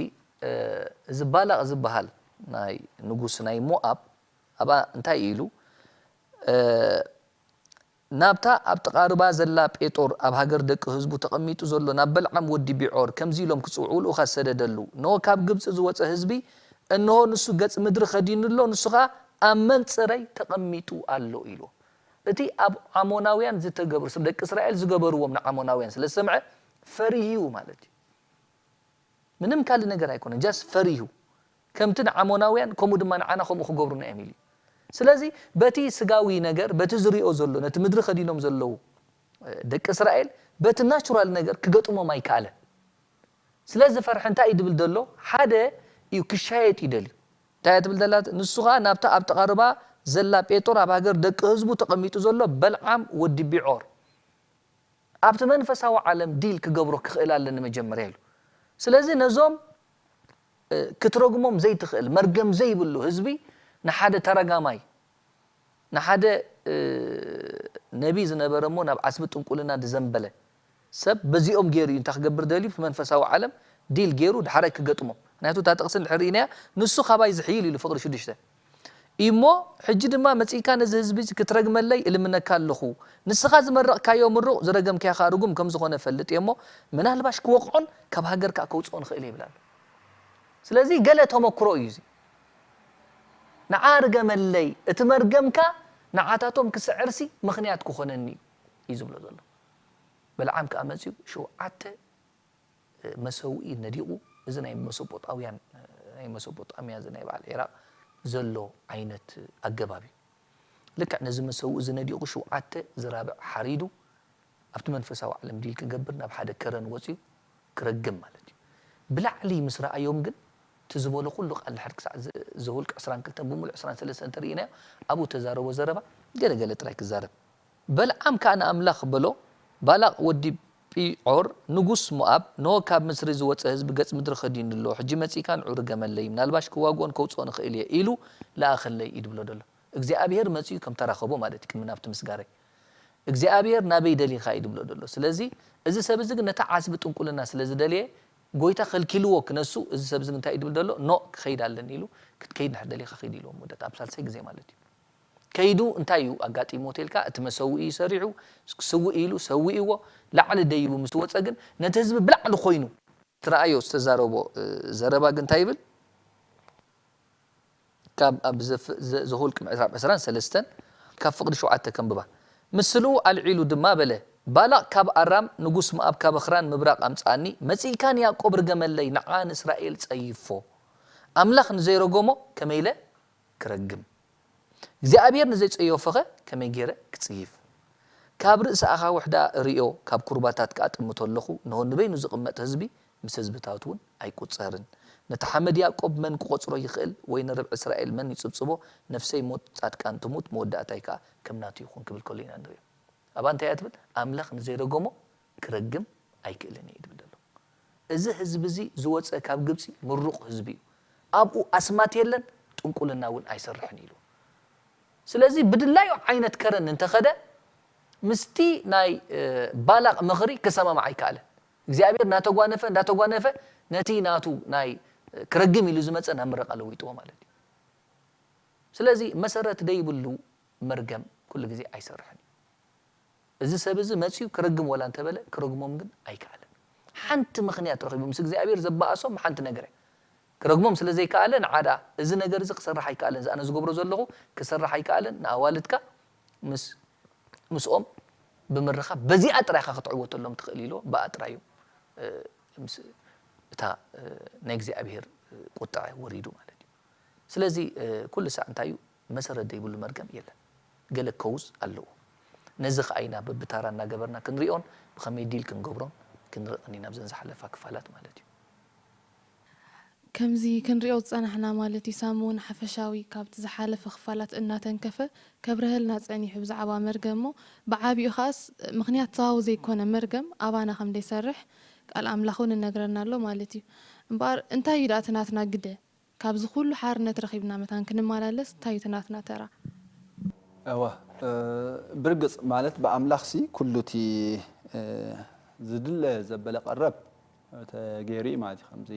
እ፣ እዚ ባላቕ ዝበሃል ናይ ንጉስ ናይ ሞኣብ ኣብኣ እንታይ ኢሉ? እ፣ ናብታ ኣብ ጥቓ ርባ ዘላ ጴጦር ኣብ ሃገር ደቂ ህዝቡ ተቐሚጡ ዘሎ ናብ በልዓም ወዲ ቢዖር ከምዚ ኢሎም ክጽውዑ ልኡኻት ሰደደሉ። እንሆ ካብ ግብጺ ዝወጸ ህዝቢ፣ እንሆ ንሱ ገጽ ምድሪ ከዲኑ ኣሎ፣ ንሱ ኸኣ ኣብ መንጽረይ ተቐሚጡ ኣሎ ኢልዎ። እቲ ኣብ ዓሞናውያን ዝተገብሩ፣ ደቂ እስራኤል ዝገበርዎም ንዓሞናውያን ስለ ዝሰምዐ ፈሪሁ ማለት እዩ። ምንም ካልእ ነገር ኣይኮነን፣ just ፈሪሁ። ከምቲ ንዓሞናውያን ከምኡ ድማ ንዓና ከምኡ ክገብሩና እዮም ኢሉ እዩ። ስለዚ በቲ ስጋዊ ነገር፣ በቲ ዝሪኦ ዘሎ፣ ነቲ ምድሪ ከዲኖም ዘለዉ፣ እ፣ ደቂ እስራኤል በቲ ናቹራል ነገር ክገጥሞም ኣይከኣለን። ስለ ዝፈርሐ እንታይ እዩ ድብል ዘሎ? ሓደ እዩ ክሻየጥ እዩ ደልዩ። እንታይ እያ ትብል ዘላ? ንሱ ኸኣ ናብታ ኣብ ጥቓ ርባ ዘላ ጴጦር ኣብ ሃገር ደቂ ህዝቡ ተቐሚጡ ዘሎ በልዓም ወዲ ቢዖር ኣብቲ መንፈሳዊ ዓለም ዲል ክገብሮ ክኽእል ኣለኒ መጀመርያ ኢሉ። ስለዚ ነዞም፣ እ፣ ክትረግሞም ዘይትኽእል መርገም ዘይብሉ ህዝቢ ንሓደ ተረጋማይ፣ ንሓደ፣ እ፣ ነቢ ዝነበረ እሞ ናብ ዓስቢ ጥንቁልና ዝዘንበለ ሰብ በዚኦም ገይሩ እዩ እንታይ ክገብር ደልዩ? ብመንፈሳዊ ዓለም ዲል ገይሩ ድሓራይ ክገጥሞ። ምክንያቱ እታ ጥቕሲ እንድሕር ርኢናያ፣ ንሱ ካባይ ዝሕይል ኢሉ ፍቕሪ ሽዱሽተ። እሞ ሕጂ ድማ መጺእካ ነዚ ህዝቢ እዚ ክትረግመለይ እልምነካ ኣለኹ። ንስኻ ዝመረቕካዮ ምሩቕ፣ ዝረገምካዮ ከኣ ርጉም ከም ዝኾነ እፈልጥ እየ እሞ፣ ምናልባሽ ክወቕዖን ካብ ሃገር ከኣ ከውጽኦን እኽእል እየ ይብል ኣሎ። ስለዚ ገለ ተመክሮ እዩ እዚ። ንዓ ርገመለይ፣ እቲ መርገምካ ንዓታቶም ክስዕርሲ ምኽንያት ክኾነኒ እዩ፣ እዩ ዝብሎ ዘሎ። በልዓም ከኣ መጺኡ ሸውዓተ መሰውኢ ነዲቑ፣ እዚ ናይ መሶጶጣውያን፣ ናይ መሶጶጣምያ፣ እዚ ናይ በዓል ዒራቕ ዘሎ ዓይነት ኣገባብ እዩ። ልክዕ ነዚ መሰውኢ እዚ ነዲቑ ሸውዓተ ዝራብዕ ሓሪዱ ኣብቲ መንፈሳዊ ዓለም ዲል ክገብር ናብ ሓደ ከረን ወጺኡ ክረግም ማለት እዩ። ብላዕሊ ምስ ረኣዮም ግን እቲ ዝበሎ ኩሉ ቃል ድሕር ክሳዕ ዘ-፣ ዘሁልቅ ዕስራን ክልተን ብምሉእ ዕስራን ሰለስተን እንተርኢናዮ ኣብኡ ተዛረቦ ዘረባ ገለ ገለ ጥራይ ክዛረብ። በልዓም ከኣ ንኣምላኽ በሎ፣ ባላቕ ወዲ ጲዖር ንጉስ ሞኣብ፣ እንሆ ካብ ምስሪ ዝወጸ ህዝቢ ገጽ ምድሪ ከዲኑ ኣሎ፣ ሕጂ መጺእካ ንዑ ርገመለይ፣ ምናልባሽ ክዋግኦን ከውጽኦን እኽእል እየ ኢሉ ለኣኸለይ እዩ ድብሎ ደሎ። እግዚኣብሄር መጺኡ ከም ተራኸቦ ማለት እዩ፣ ቅድሚ ናብቲ ምስጋረይ። እግዚኣብሄር ናበይ ደሊኻ እዩ ድብሎ ደሎ። ስለዚ እዚ ሰብ እዚ ግን ነታ ዓስቢ ጥንቁልና ስለ ዝደልየ፣ ጎይታ ከልኪልዎ ክነሱ፣ እዚ ሰብ እዚ እንታይ እዩ ድብል ደሎ? ኖ፣ ክኸይድ ኣለኒ ኢሉ፣ ክትከይድ እንድሕር ደሊኻ ኺድ ኢልዎ፣ ወደት ኣብ ሳልሳይ ግዜ ማለት እዩ። ከይዱ እንታይ እዩ ኣጋጢሞ ተልካ? እቲ መሰውኢ እዩ ሰሪሑ፣ ክስውእ ኢሉ ሰዊእዎ፣ ላዕሊ ደይቡ ምስ ወጸ ግን ነቲ ህዝቢ ብላዕሊ ኮይኑ ትረኣዮ ዝተዛረቦ፣ እ፣ ዘረባ ግን እንታይ ይብል? ካብ ኣብ ዘፍ-፣ ዘ-፣ ዘሁልቅ ምዕራፍ ዕስራን ሰለስተን ካብ ፍቕዲ ሸውዓተ ከንብባ። ምስሉ ኣልዒሉ ድማ በለ፣ ባላቕ ካብ ኣራም፣ ንጉስ ሞኣብ ካብ ኣኽራን ምብራቕ ኣምጽኣኒ፣ መጺእካ ንያዕቆብ ርገመለይ፣ ንዓ ንእስራኤል ጸይፎ። ኣምላኽ ንዘይረገሞ ከመይ ኢለ ክረግም? እግዚኣብሔር ንዘይጸየፎኸ ከመይ ገይረ ክጽይፍ? ካብ ርእሲ ኣኻውሕ ደኣ እርእዮ፣ ካብ ኩርባታት ከኣ እጥምቶ ኣለኹ። እንሆ ንበይኑ ዝቕመጥ ህዝቢ ምስ ህዝብታት እውን ኣይቁጸርን። ነቲ ሓመድ ያዕቆብ መን ክቖጽሮ ይኽእል? ወይ ንርብዒ እስራኤል መን ይጽብጽቦ? ነፍሰይ ሞት ጻድቃን ትሙት፣ መወዳእታይ ከኣ ከም ናቱ ይኹን ክብል ከሎ ኢና ንሪኦ። ኣብኣ እንታይ እያ ትብል? ኣምላኽ ንዘይረገሞ ክረግም ኣይክእልን እየ ትብል ዘሎ። እዚ ህዝቢ እዚ ዝወጸ ካብ ግብጺ ምሩቕ ህዝቢ እዩ። ኣብኡ ኣስማት የለን፣ ጥንቁልና እውን ኣይሰርሕን ኢሉ። ስለዚ ብድላዩ ዓይነት ከረን እንተኸደ ምስቲ ናይ እ፣ ባላቕ ምኽሪ ክሰማማዕ ኣይከኣለን። እግዚኣብሔር እናተጓነፈ እናተጓነፈ ነቲ ናቱ ናይ እ፣ ክረግም ኢሉ ዝመጸ ናብ ምረቓ ለዊጥዎ ማለት እዩ። ስለዚ መሰረት ደይብሉ መርገም ኩሉ ግዜ ኣይሰርሕን እዩ። እዚ ሰብ እዚ መጺኡ ክረግም ወላ እንተበለ ክረግሞም ግን ኣይከኣለን። ሓንቲ ምኽንያት ረኺቡ ምስ እግዚኣብሔር ዘባእሶም ሓንቲ ነገር እያ። ክረግሞም ስለ ዘይከኣለ ንዓዳ እዚ ነገር እዚ ክሰርሕ ኣይከኣለን፣ እዚ ኣነ ዝገብሮ ዘለኹ ክሰርሕ ኣይከኣለን፣ ንኣዋልድካ ምስ ምስኦም ብምርኻብ በዚኣ ጥራይ ኢኻ ክትዕወተሎም ትኽእል ኢሎ ብኣ ጥራይ እዩ እ፣ ምስ እታ እ፣ ናይ እግዚኣብሔር እ፣ ቁጥዐ ወሪዱ ማለት እዩ። ስለዚ እ፣ ኩሉ ሳዕ እንታይ እዩ መሰረት ዘይብሉ መርገም የለን። ገለ ከውዝ ኣለዎ። ነዚ ኸዓ ኢና በብታራ እናገበርና ክንሪኦን ብኸመይ ዲል ክንገብሮን ክንርኢ ቐኒና ኣብዘን ዝሓለፋ ክፋላት ማለት እዩ። ከምዚ ክንሪኦ ዝጸናሕና ማለት እዩ ሳሚ እውን ሓፈሻዊ ካብቲ ዝሓለፈ ክፋላት እናተንከፈ ከብርሀልና ጸኒሑ ብዛዕባ መርገም እሞ ብዓቢኡ ከኣስ ምኽንያታዊ ዘይኮነ መርገም ኣባና ከም ደይሰርሕ ቃል ኣምላኽ እውን እነግረና ኣሎ ማለት እዩ። እምበኣር እንታይ እዩ ደኣ እቲ ናትና ግደ? ካብዚ ኩሉ ሓርነት ረኺብና መታን ክንመላለስ እንታይ እዩ እቲ ናትና ተራ? እወ ብርግጽ ማለት ብኣምላኽሲ ኩሉ እቲ ዝድለ ዘበለ ቀረብ ተገይሩ እዩ ማለት እዩ። ከምዚ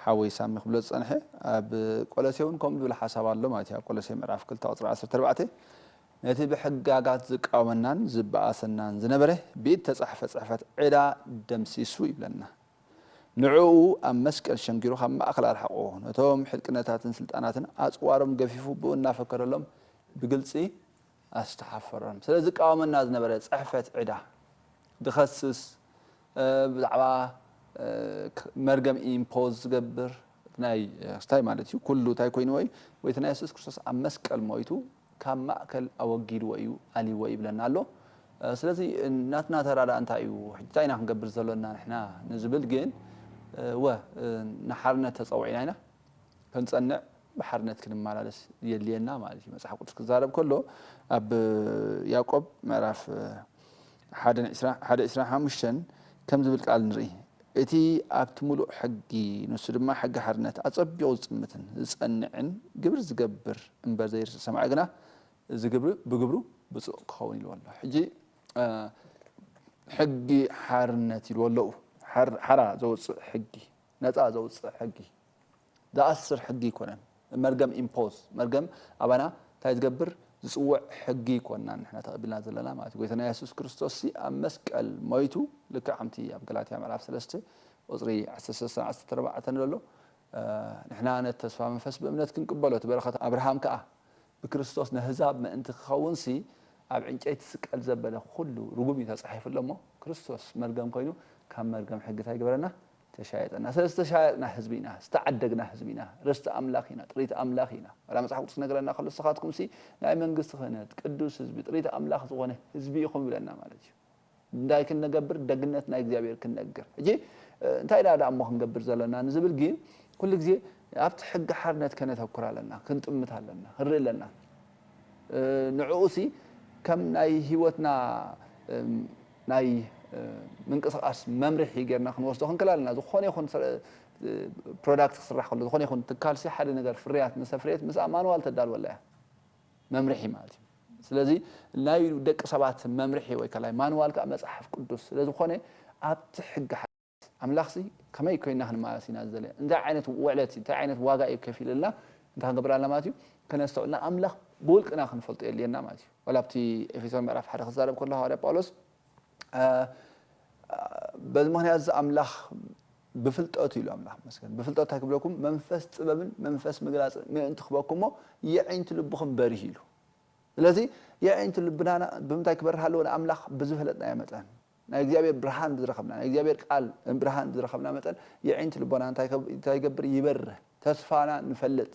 ሓወይ ሳሚ ክብሎ ዝጸንሐ ኣብ ቆሎሴ እውን ከምኡ ዝብል ሓሳብ ኣሎ ማለት እዩ። ኣብ ቆሎሴ ምዕራፍ ክልተ ቁጽሪ ዓሰርተ ኣርባዕተ ነቲ ብሕጋጋት ዝቃወመናን ዝበኣሰናን ዝነበረ ብኢድ ተጻሕፈ ጽሕፈት ዕዳ ደምሲሱ ይብለና። ንዕኡ ኣብ መስቀል ሸንጊሩ ካብ ማእከል ኣርሓቖ፣ ነቶም ሕልቅነታትን ስልጣናትን ኣጽዋሮም ገፊፉ ብኡ እናፈከረሎም ብግልጺ ኣስተሓፈሮም። ስለ ዝቃወመና ዝነበረ ጽሕፈት ዕዳ ድኸስስ ብዛዕባ መርገም ኢምፖዝ ዝገብር ናይ ስታይ ማለት እዩ ኩሉ እንታይ ኮይንዎ እዩ ወይ እቲ ናይ የሱስ ክርስቶስ ኣብ መስቀል ሞይቱ ካብ ማእከል ኣወጊድዎ እዩ ኣልይዎ እዩ ይብለና ኣሎ። ስለዚ ናትና ተራ ደኣ እንታይ እዩ? ሕጂ እንታይ ኢና ክንገብር ዘሎና ንሕና ንዝብል ግን እወ ንሓርነት ተጸዊዕና ኢና። ክንጸንዕ ብሓርነት ክንመላለስ የድልየና ማለት እዩ። መጽሓፍ ቅዱስ ክዛረብ ከሎ ኣብ ያዕቆብ ምዕራፍ ሓደ ዕስራን ሓሙሽተን ከም ዝብል ቃል ንርኢ። እቲ ኣብቲ ምሉእ ሕጊ፣ ንሱ ድማ ሕጊ ሓርነት፣ ኣጸቢቑ ዝጥምትን ዝጸንዕን ግብሪ ዝገብር እምበር ዘይርስዕ ሰማዒ ግና እዚ ግብሪ ብግብሩ ብጹእ ክኸውን ኢልዎ ኣሎ። ሕጂ ሕጊ ሓርነት ኢልዎ ኣለዉ። ሓራ ዘውፅእ ሕጊ፣ ነፃ ዘውፅእ ሕጊ፣ ዝኣስር ሕጊ ኣይኮነን። መርገም ኢምፖዝ፣ መርገም ኣባና እንታይ ዝገብር ዝፅውዕ ሕጊ ኣይኮንናን ንሕና ተቐቢልና ዘለና ማለት እዩ። ጎይታና የሱስ ክርስቶስ ሲ ኣብ መስቀል ሞይቱ ልክዕ ከምቲ ኣብ ገላትያ ምዕራፍ ሰለስተ ቁፅሪ ዓሰርተ ሰለስተ ዓሰርተ ኣርባዕተ ዘሎ ንሕና ነቲ ተስፋ መንፈስ ብእምነት ክንቅበሎ እቲ በረኸት ኣብርሃም ከኣ ብክርስቶስ ነህዛብ ምእንቲ ክኸውን ሲ ኣብ ዕንጨይቲ ስቀል ዘበለ ኩሉ ርጉም እዩ ተጻሒፉ ኣሎ እሞ ክርስቶስ መርገም ኮይኑ ካብ መርገም ሕጊ እንታይ ግበረና ተሻየጠና ስለ ዝተሻየጥና ህዝቢ ኢና ዝተዓደግና ህዝቢ ኢና ርስቲ ኣምላኽ ኢና ጥሪት ኣምላኽ ኢና ወላ መጽሓፍ ቅዱስ ነገረና ከሎ ንስኻትኩም ሲ ናይ መንግስቲ ክህነት ቅዱስ ህዝቢ ጥሪት ኣምላኽ ዝኾነ ህዝቢ ኢኹም ይብለና ማለት እዩ እንታይ ክንገብር ደግነት ናይ እግዚኣብሔር ክንነግር ሕጂ እንታይ ኢና ደኣ እሞ ክንገብር ዘለና ንዝብል ግን ኩሉ ግዜ ኣብቲ ሕጊ ሓርነት ከነተኩር ኣለና ክንጥምት ኣለና ክንርኢ ኣለና ንዕኡ ሲ ከም ናይ ህይወትና ናይ ምንቅስቃስ መምርሒ ጌርና ክንወስዶ ክንክል ኣለና ዝኾነ ይኹን ፕሮዳክት ክስራሕ ከሎ ዝኾነ ይኹን ትካል ሲ ሓደ ነገር ፍርያት ንሰፍርየት ምስ ማንዋል ተዳልወላ እያ መምርሒ ማለት እዩ ስለዚ ናይ ደቂ ሰባት መምርሒ ወይ ከላይ ማንዋል ከዓ መፅሓፍ ቅዱስ ስለዝኾነ ኣብቲ ሕጊ ሓርነት ኣምላኽሲ ከመይ ኮይና ክንመላለስ ኢና ዝደለየ እንታይ ዓይነት ውዕለት እንታይ ዓይነት ዋጋ እዩ ከፊለልና እንታይ ክንገብር ኣለና ማለት እዩ ከነስተውዕልና ኣምላኽ ብውልቅና ክንፈልጦ የድልየና ማለት እዩ ወላ ኣብቲ ኤፌሶን ምዕራፍ ሓደ ክዛረብ ከሎ ሃዋርያ ጳውሎስ በዚ ምክንያት እዚ ኣምላኽ ብፍልጠቱ ኢሉ ኣምላኽ መስገን ብፍልጠቱ እንታይ ክብለኩም መንፈስ ጥበብን መንፈስ ምግላፅን ምእንቲ ክበኩሞ የዒንቲ ልብኹም በሪህ ኢሉ ስለዚ የዒንት ልብናና ብምንታይ ክበርህ ኣለዎ? ንኣምላኽ ብዝፈለጥናዮ መጠን፣ ናይ እግዚኣብሔር ብርሃን ብዝረኸብና፣ ናይ እግዚኣብሔር ቃል ብርሃን ብዝረኸብና መጠን የዒንት ልቦና እንታይ ከብ- እንታይ ይገብር? ይበርህ። ተስፋና ንፈልጥ፣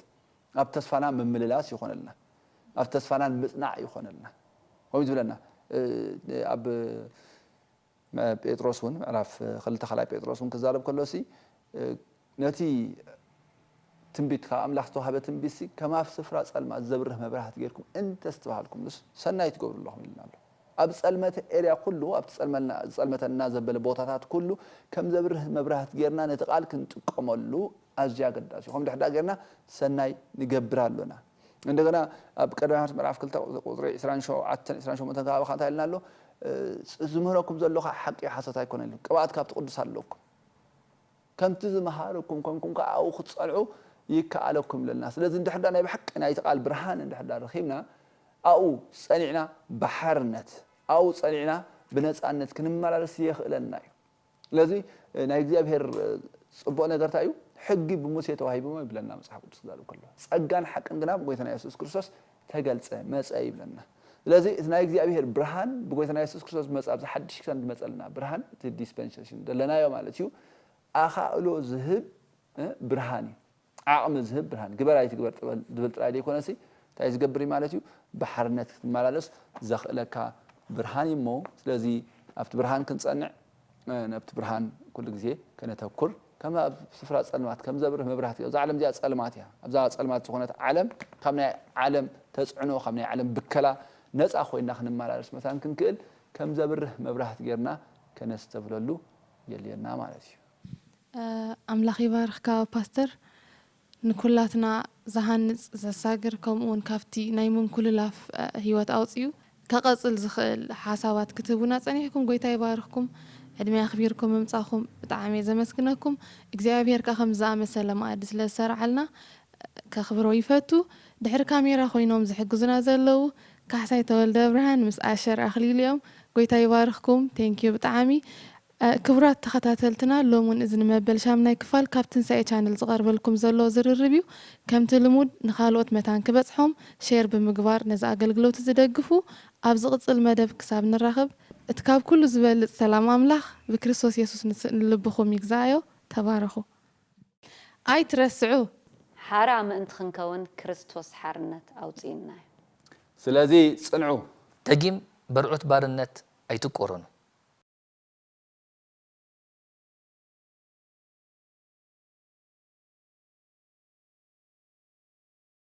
ኣብ ተስፋና ምምልላስ ይኾነልና፣ ኣብ ተስፋና ንምጽናዕ ይኾነልና። ከምኡ ዝብለና እ፣ ኣብ ጴጥሮስ እውን ምዕራፍ ክልተ ካልኣይ ጴጥሮስ እውን ክዛረብ ከሎ ሲ ነቲ ትንቢት ካብ ኣምላኽ ዝተዋህበ ትንቢት ሲ ከም ኣብ ስፍራ ጸልማት ዘብርህ መብራህቲ ጌርኩም እንተ ዝተባሃልኩምሉስ ሰናይ ትገብሩ ኣለኹም ኢልና ኣሎ። ኣብ ጸልመተ ኤርያ ኩሉ ኣብቲ ጸልመልና- ጸልመተና ዘበለ ቦታታት ኩሉ ከም ዘብርህ መብራህቲ ጌርና ነቲ ቃል ክንጥቀመሉ ኣዝዩ ኣገዳሲ እዩ። ከም ድሕዳ ጌርና ሰናይ ንገብር ኣሎና። እንደገና ኣብ ቀዳማይ ዮሃንስ ምዕራፍ ክልተ ቁጽሪ ዕስራን ሸውዓተን ዕስራን ሸሞንተን ከባቢ እንታይ ኢልና ኣሎ? ዝምህረኩም ዘሎ ከዓ ሓቂ ሓሶት ኣይኮነን ኢሉ። ቅብኣት ካብቲ ቅዱስ ኣለኩም። ከምቲ ዝመሃረኩም ኮንኩም ከዓ ኣብኡ ክትጸንዑ ይከኣለኩም ኢለና። ስለዚ እንድሕር ዳ ናይ ብሓቂ ናይቲ ቃል ብርሃን እንድሕር ዳ ረኺብና ኣብኡ ጸኒዕና ብሓርነት ኣብኡ ጸኒዕና ብነጻነት ክንመላለስ የኽእለና እዩ። ስለዚ ናይ እግዚኣብሔር ጽቡቕ ነገር እንታይ እዩ? ሕጊ ብሙሴ ተዋሂብሞ ይብለና መጽሓፍ ቅዱስ ክዛረብ ከሎ ጸጋን ሓቅን ግና ብጎይታና የሱስ ክርስቶስ ተገልጸ መጸ ይብለና። ስለዚ እቲ ናይ እግዚኣብሔር ብርሃን ብጎይታና የሱስ ክርስቶስ መጸ ኣብዚ ሓድሽ ክሳን ዝመጸልና ብርሃን እቲ ዲስፐንሴሽን ዘለናዮ ማለት እዩ ኣኻእሎ ዝህብ ብርሃን እዩ። ዓቕሚ ዝህብ ብርሃን ግበር ኣይትግበር ዝብል ጥራይ ዘይኮነሲ እንታይ ዝገብር እዩ ማለት እዩ? ብሓርነት ክትመላለስ ዘኽእለካ ብርሃን እዩ እሞ ስለዚ ኣብቲ ብርሃን ክንጸንዕ ነብቲ ብርሃን ኩሉ ግዜ ከነተኩር ከም ኣብ ስፍራ ጸልማት ከም ዘብርህ መብራህቲ ኣብዛ ዓለም እዚኣ ጸልማት እያ። ኣብዛ ጸልማት ዝኾነት ዓለም ካብ ናይ ዓለም ተጽዕኖ ካብ ናይ ዓለም ብከላ ነጻ ኮይና ክንመላለስ መታን ክንክእል ከም ዘብርህ መብራህቲ ጌርና ከነስተብለሉ የልየና ማለት እዩ። ኣምላኽ ይባርኽካ ፓስተር። ንኩላትና ዝሃንጽ ዘሳግር ከምኡ እውን ካብቲ ናይ ምንኩልላፍ ህይወት ኣውፅኡ ከቐፅል ዝኽእል ሓሳባት ክትህቡና ፀኒሕኩም ጎይታ ይባርኽኩም። ዕድመ ኣኽቢርኩም ምምፃኹም ብጣዕሚ እየ ዘመስግነኩም። እግዚኣብሄር ከዓ ከምዚ ዝኣመሰለ መኣዲ ስለ ዝሰርዓልና ከኽብሮ ይፈቱ። ድሕሪ ካሜራ ኮይኖም ዝሕግዙና ዘለዉ ካሕሳይ ተወልደብርሃን ምስ ኣሸር ኣኽሊሉ እዮም። ጎይታ ይባርኽኩም። Thank you ብጣዕሚ። ክቡራት ተኸታተልትና ሎሙን እዚ ንመበል ሻምናይ ክፋል ካብ ትንሳኤ ቻነል ዝቐርበልኩም ዘሎ ዝርርብ እዩ። ከምቲ ልሙድ ንኻልኦት መታን ክበጽሖም ሼር ብምግባር ነዚ ኣገልግሎት ዝደግፉ። ኣብ ዝቕጽል መደብ ክሳብ ንራኸብ እቲ ካብ ኩሉ ዝበልጽ ሰላም ኣምላኽ ብክርስቶስ የሱስ ንልብኹም ይግዛእዮ። ተባረኹ። ኣይትረስዑ። ሓራ ምእንቲ ክንከውን ክርስቶስ ሓርነት ኣውጺእና እዩ። ስለዚ ጽንዑ። ደጊም በርዑት ባርነት ኣይትቆረኑ።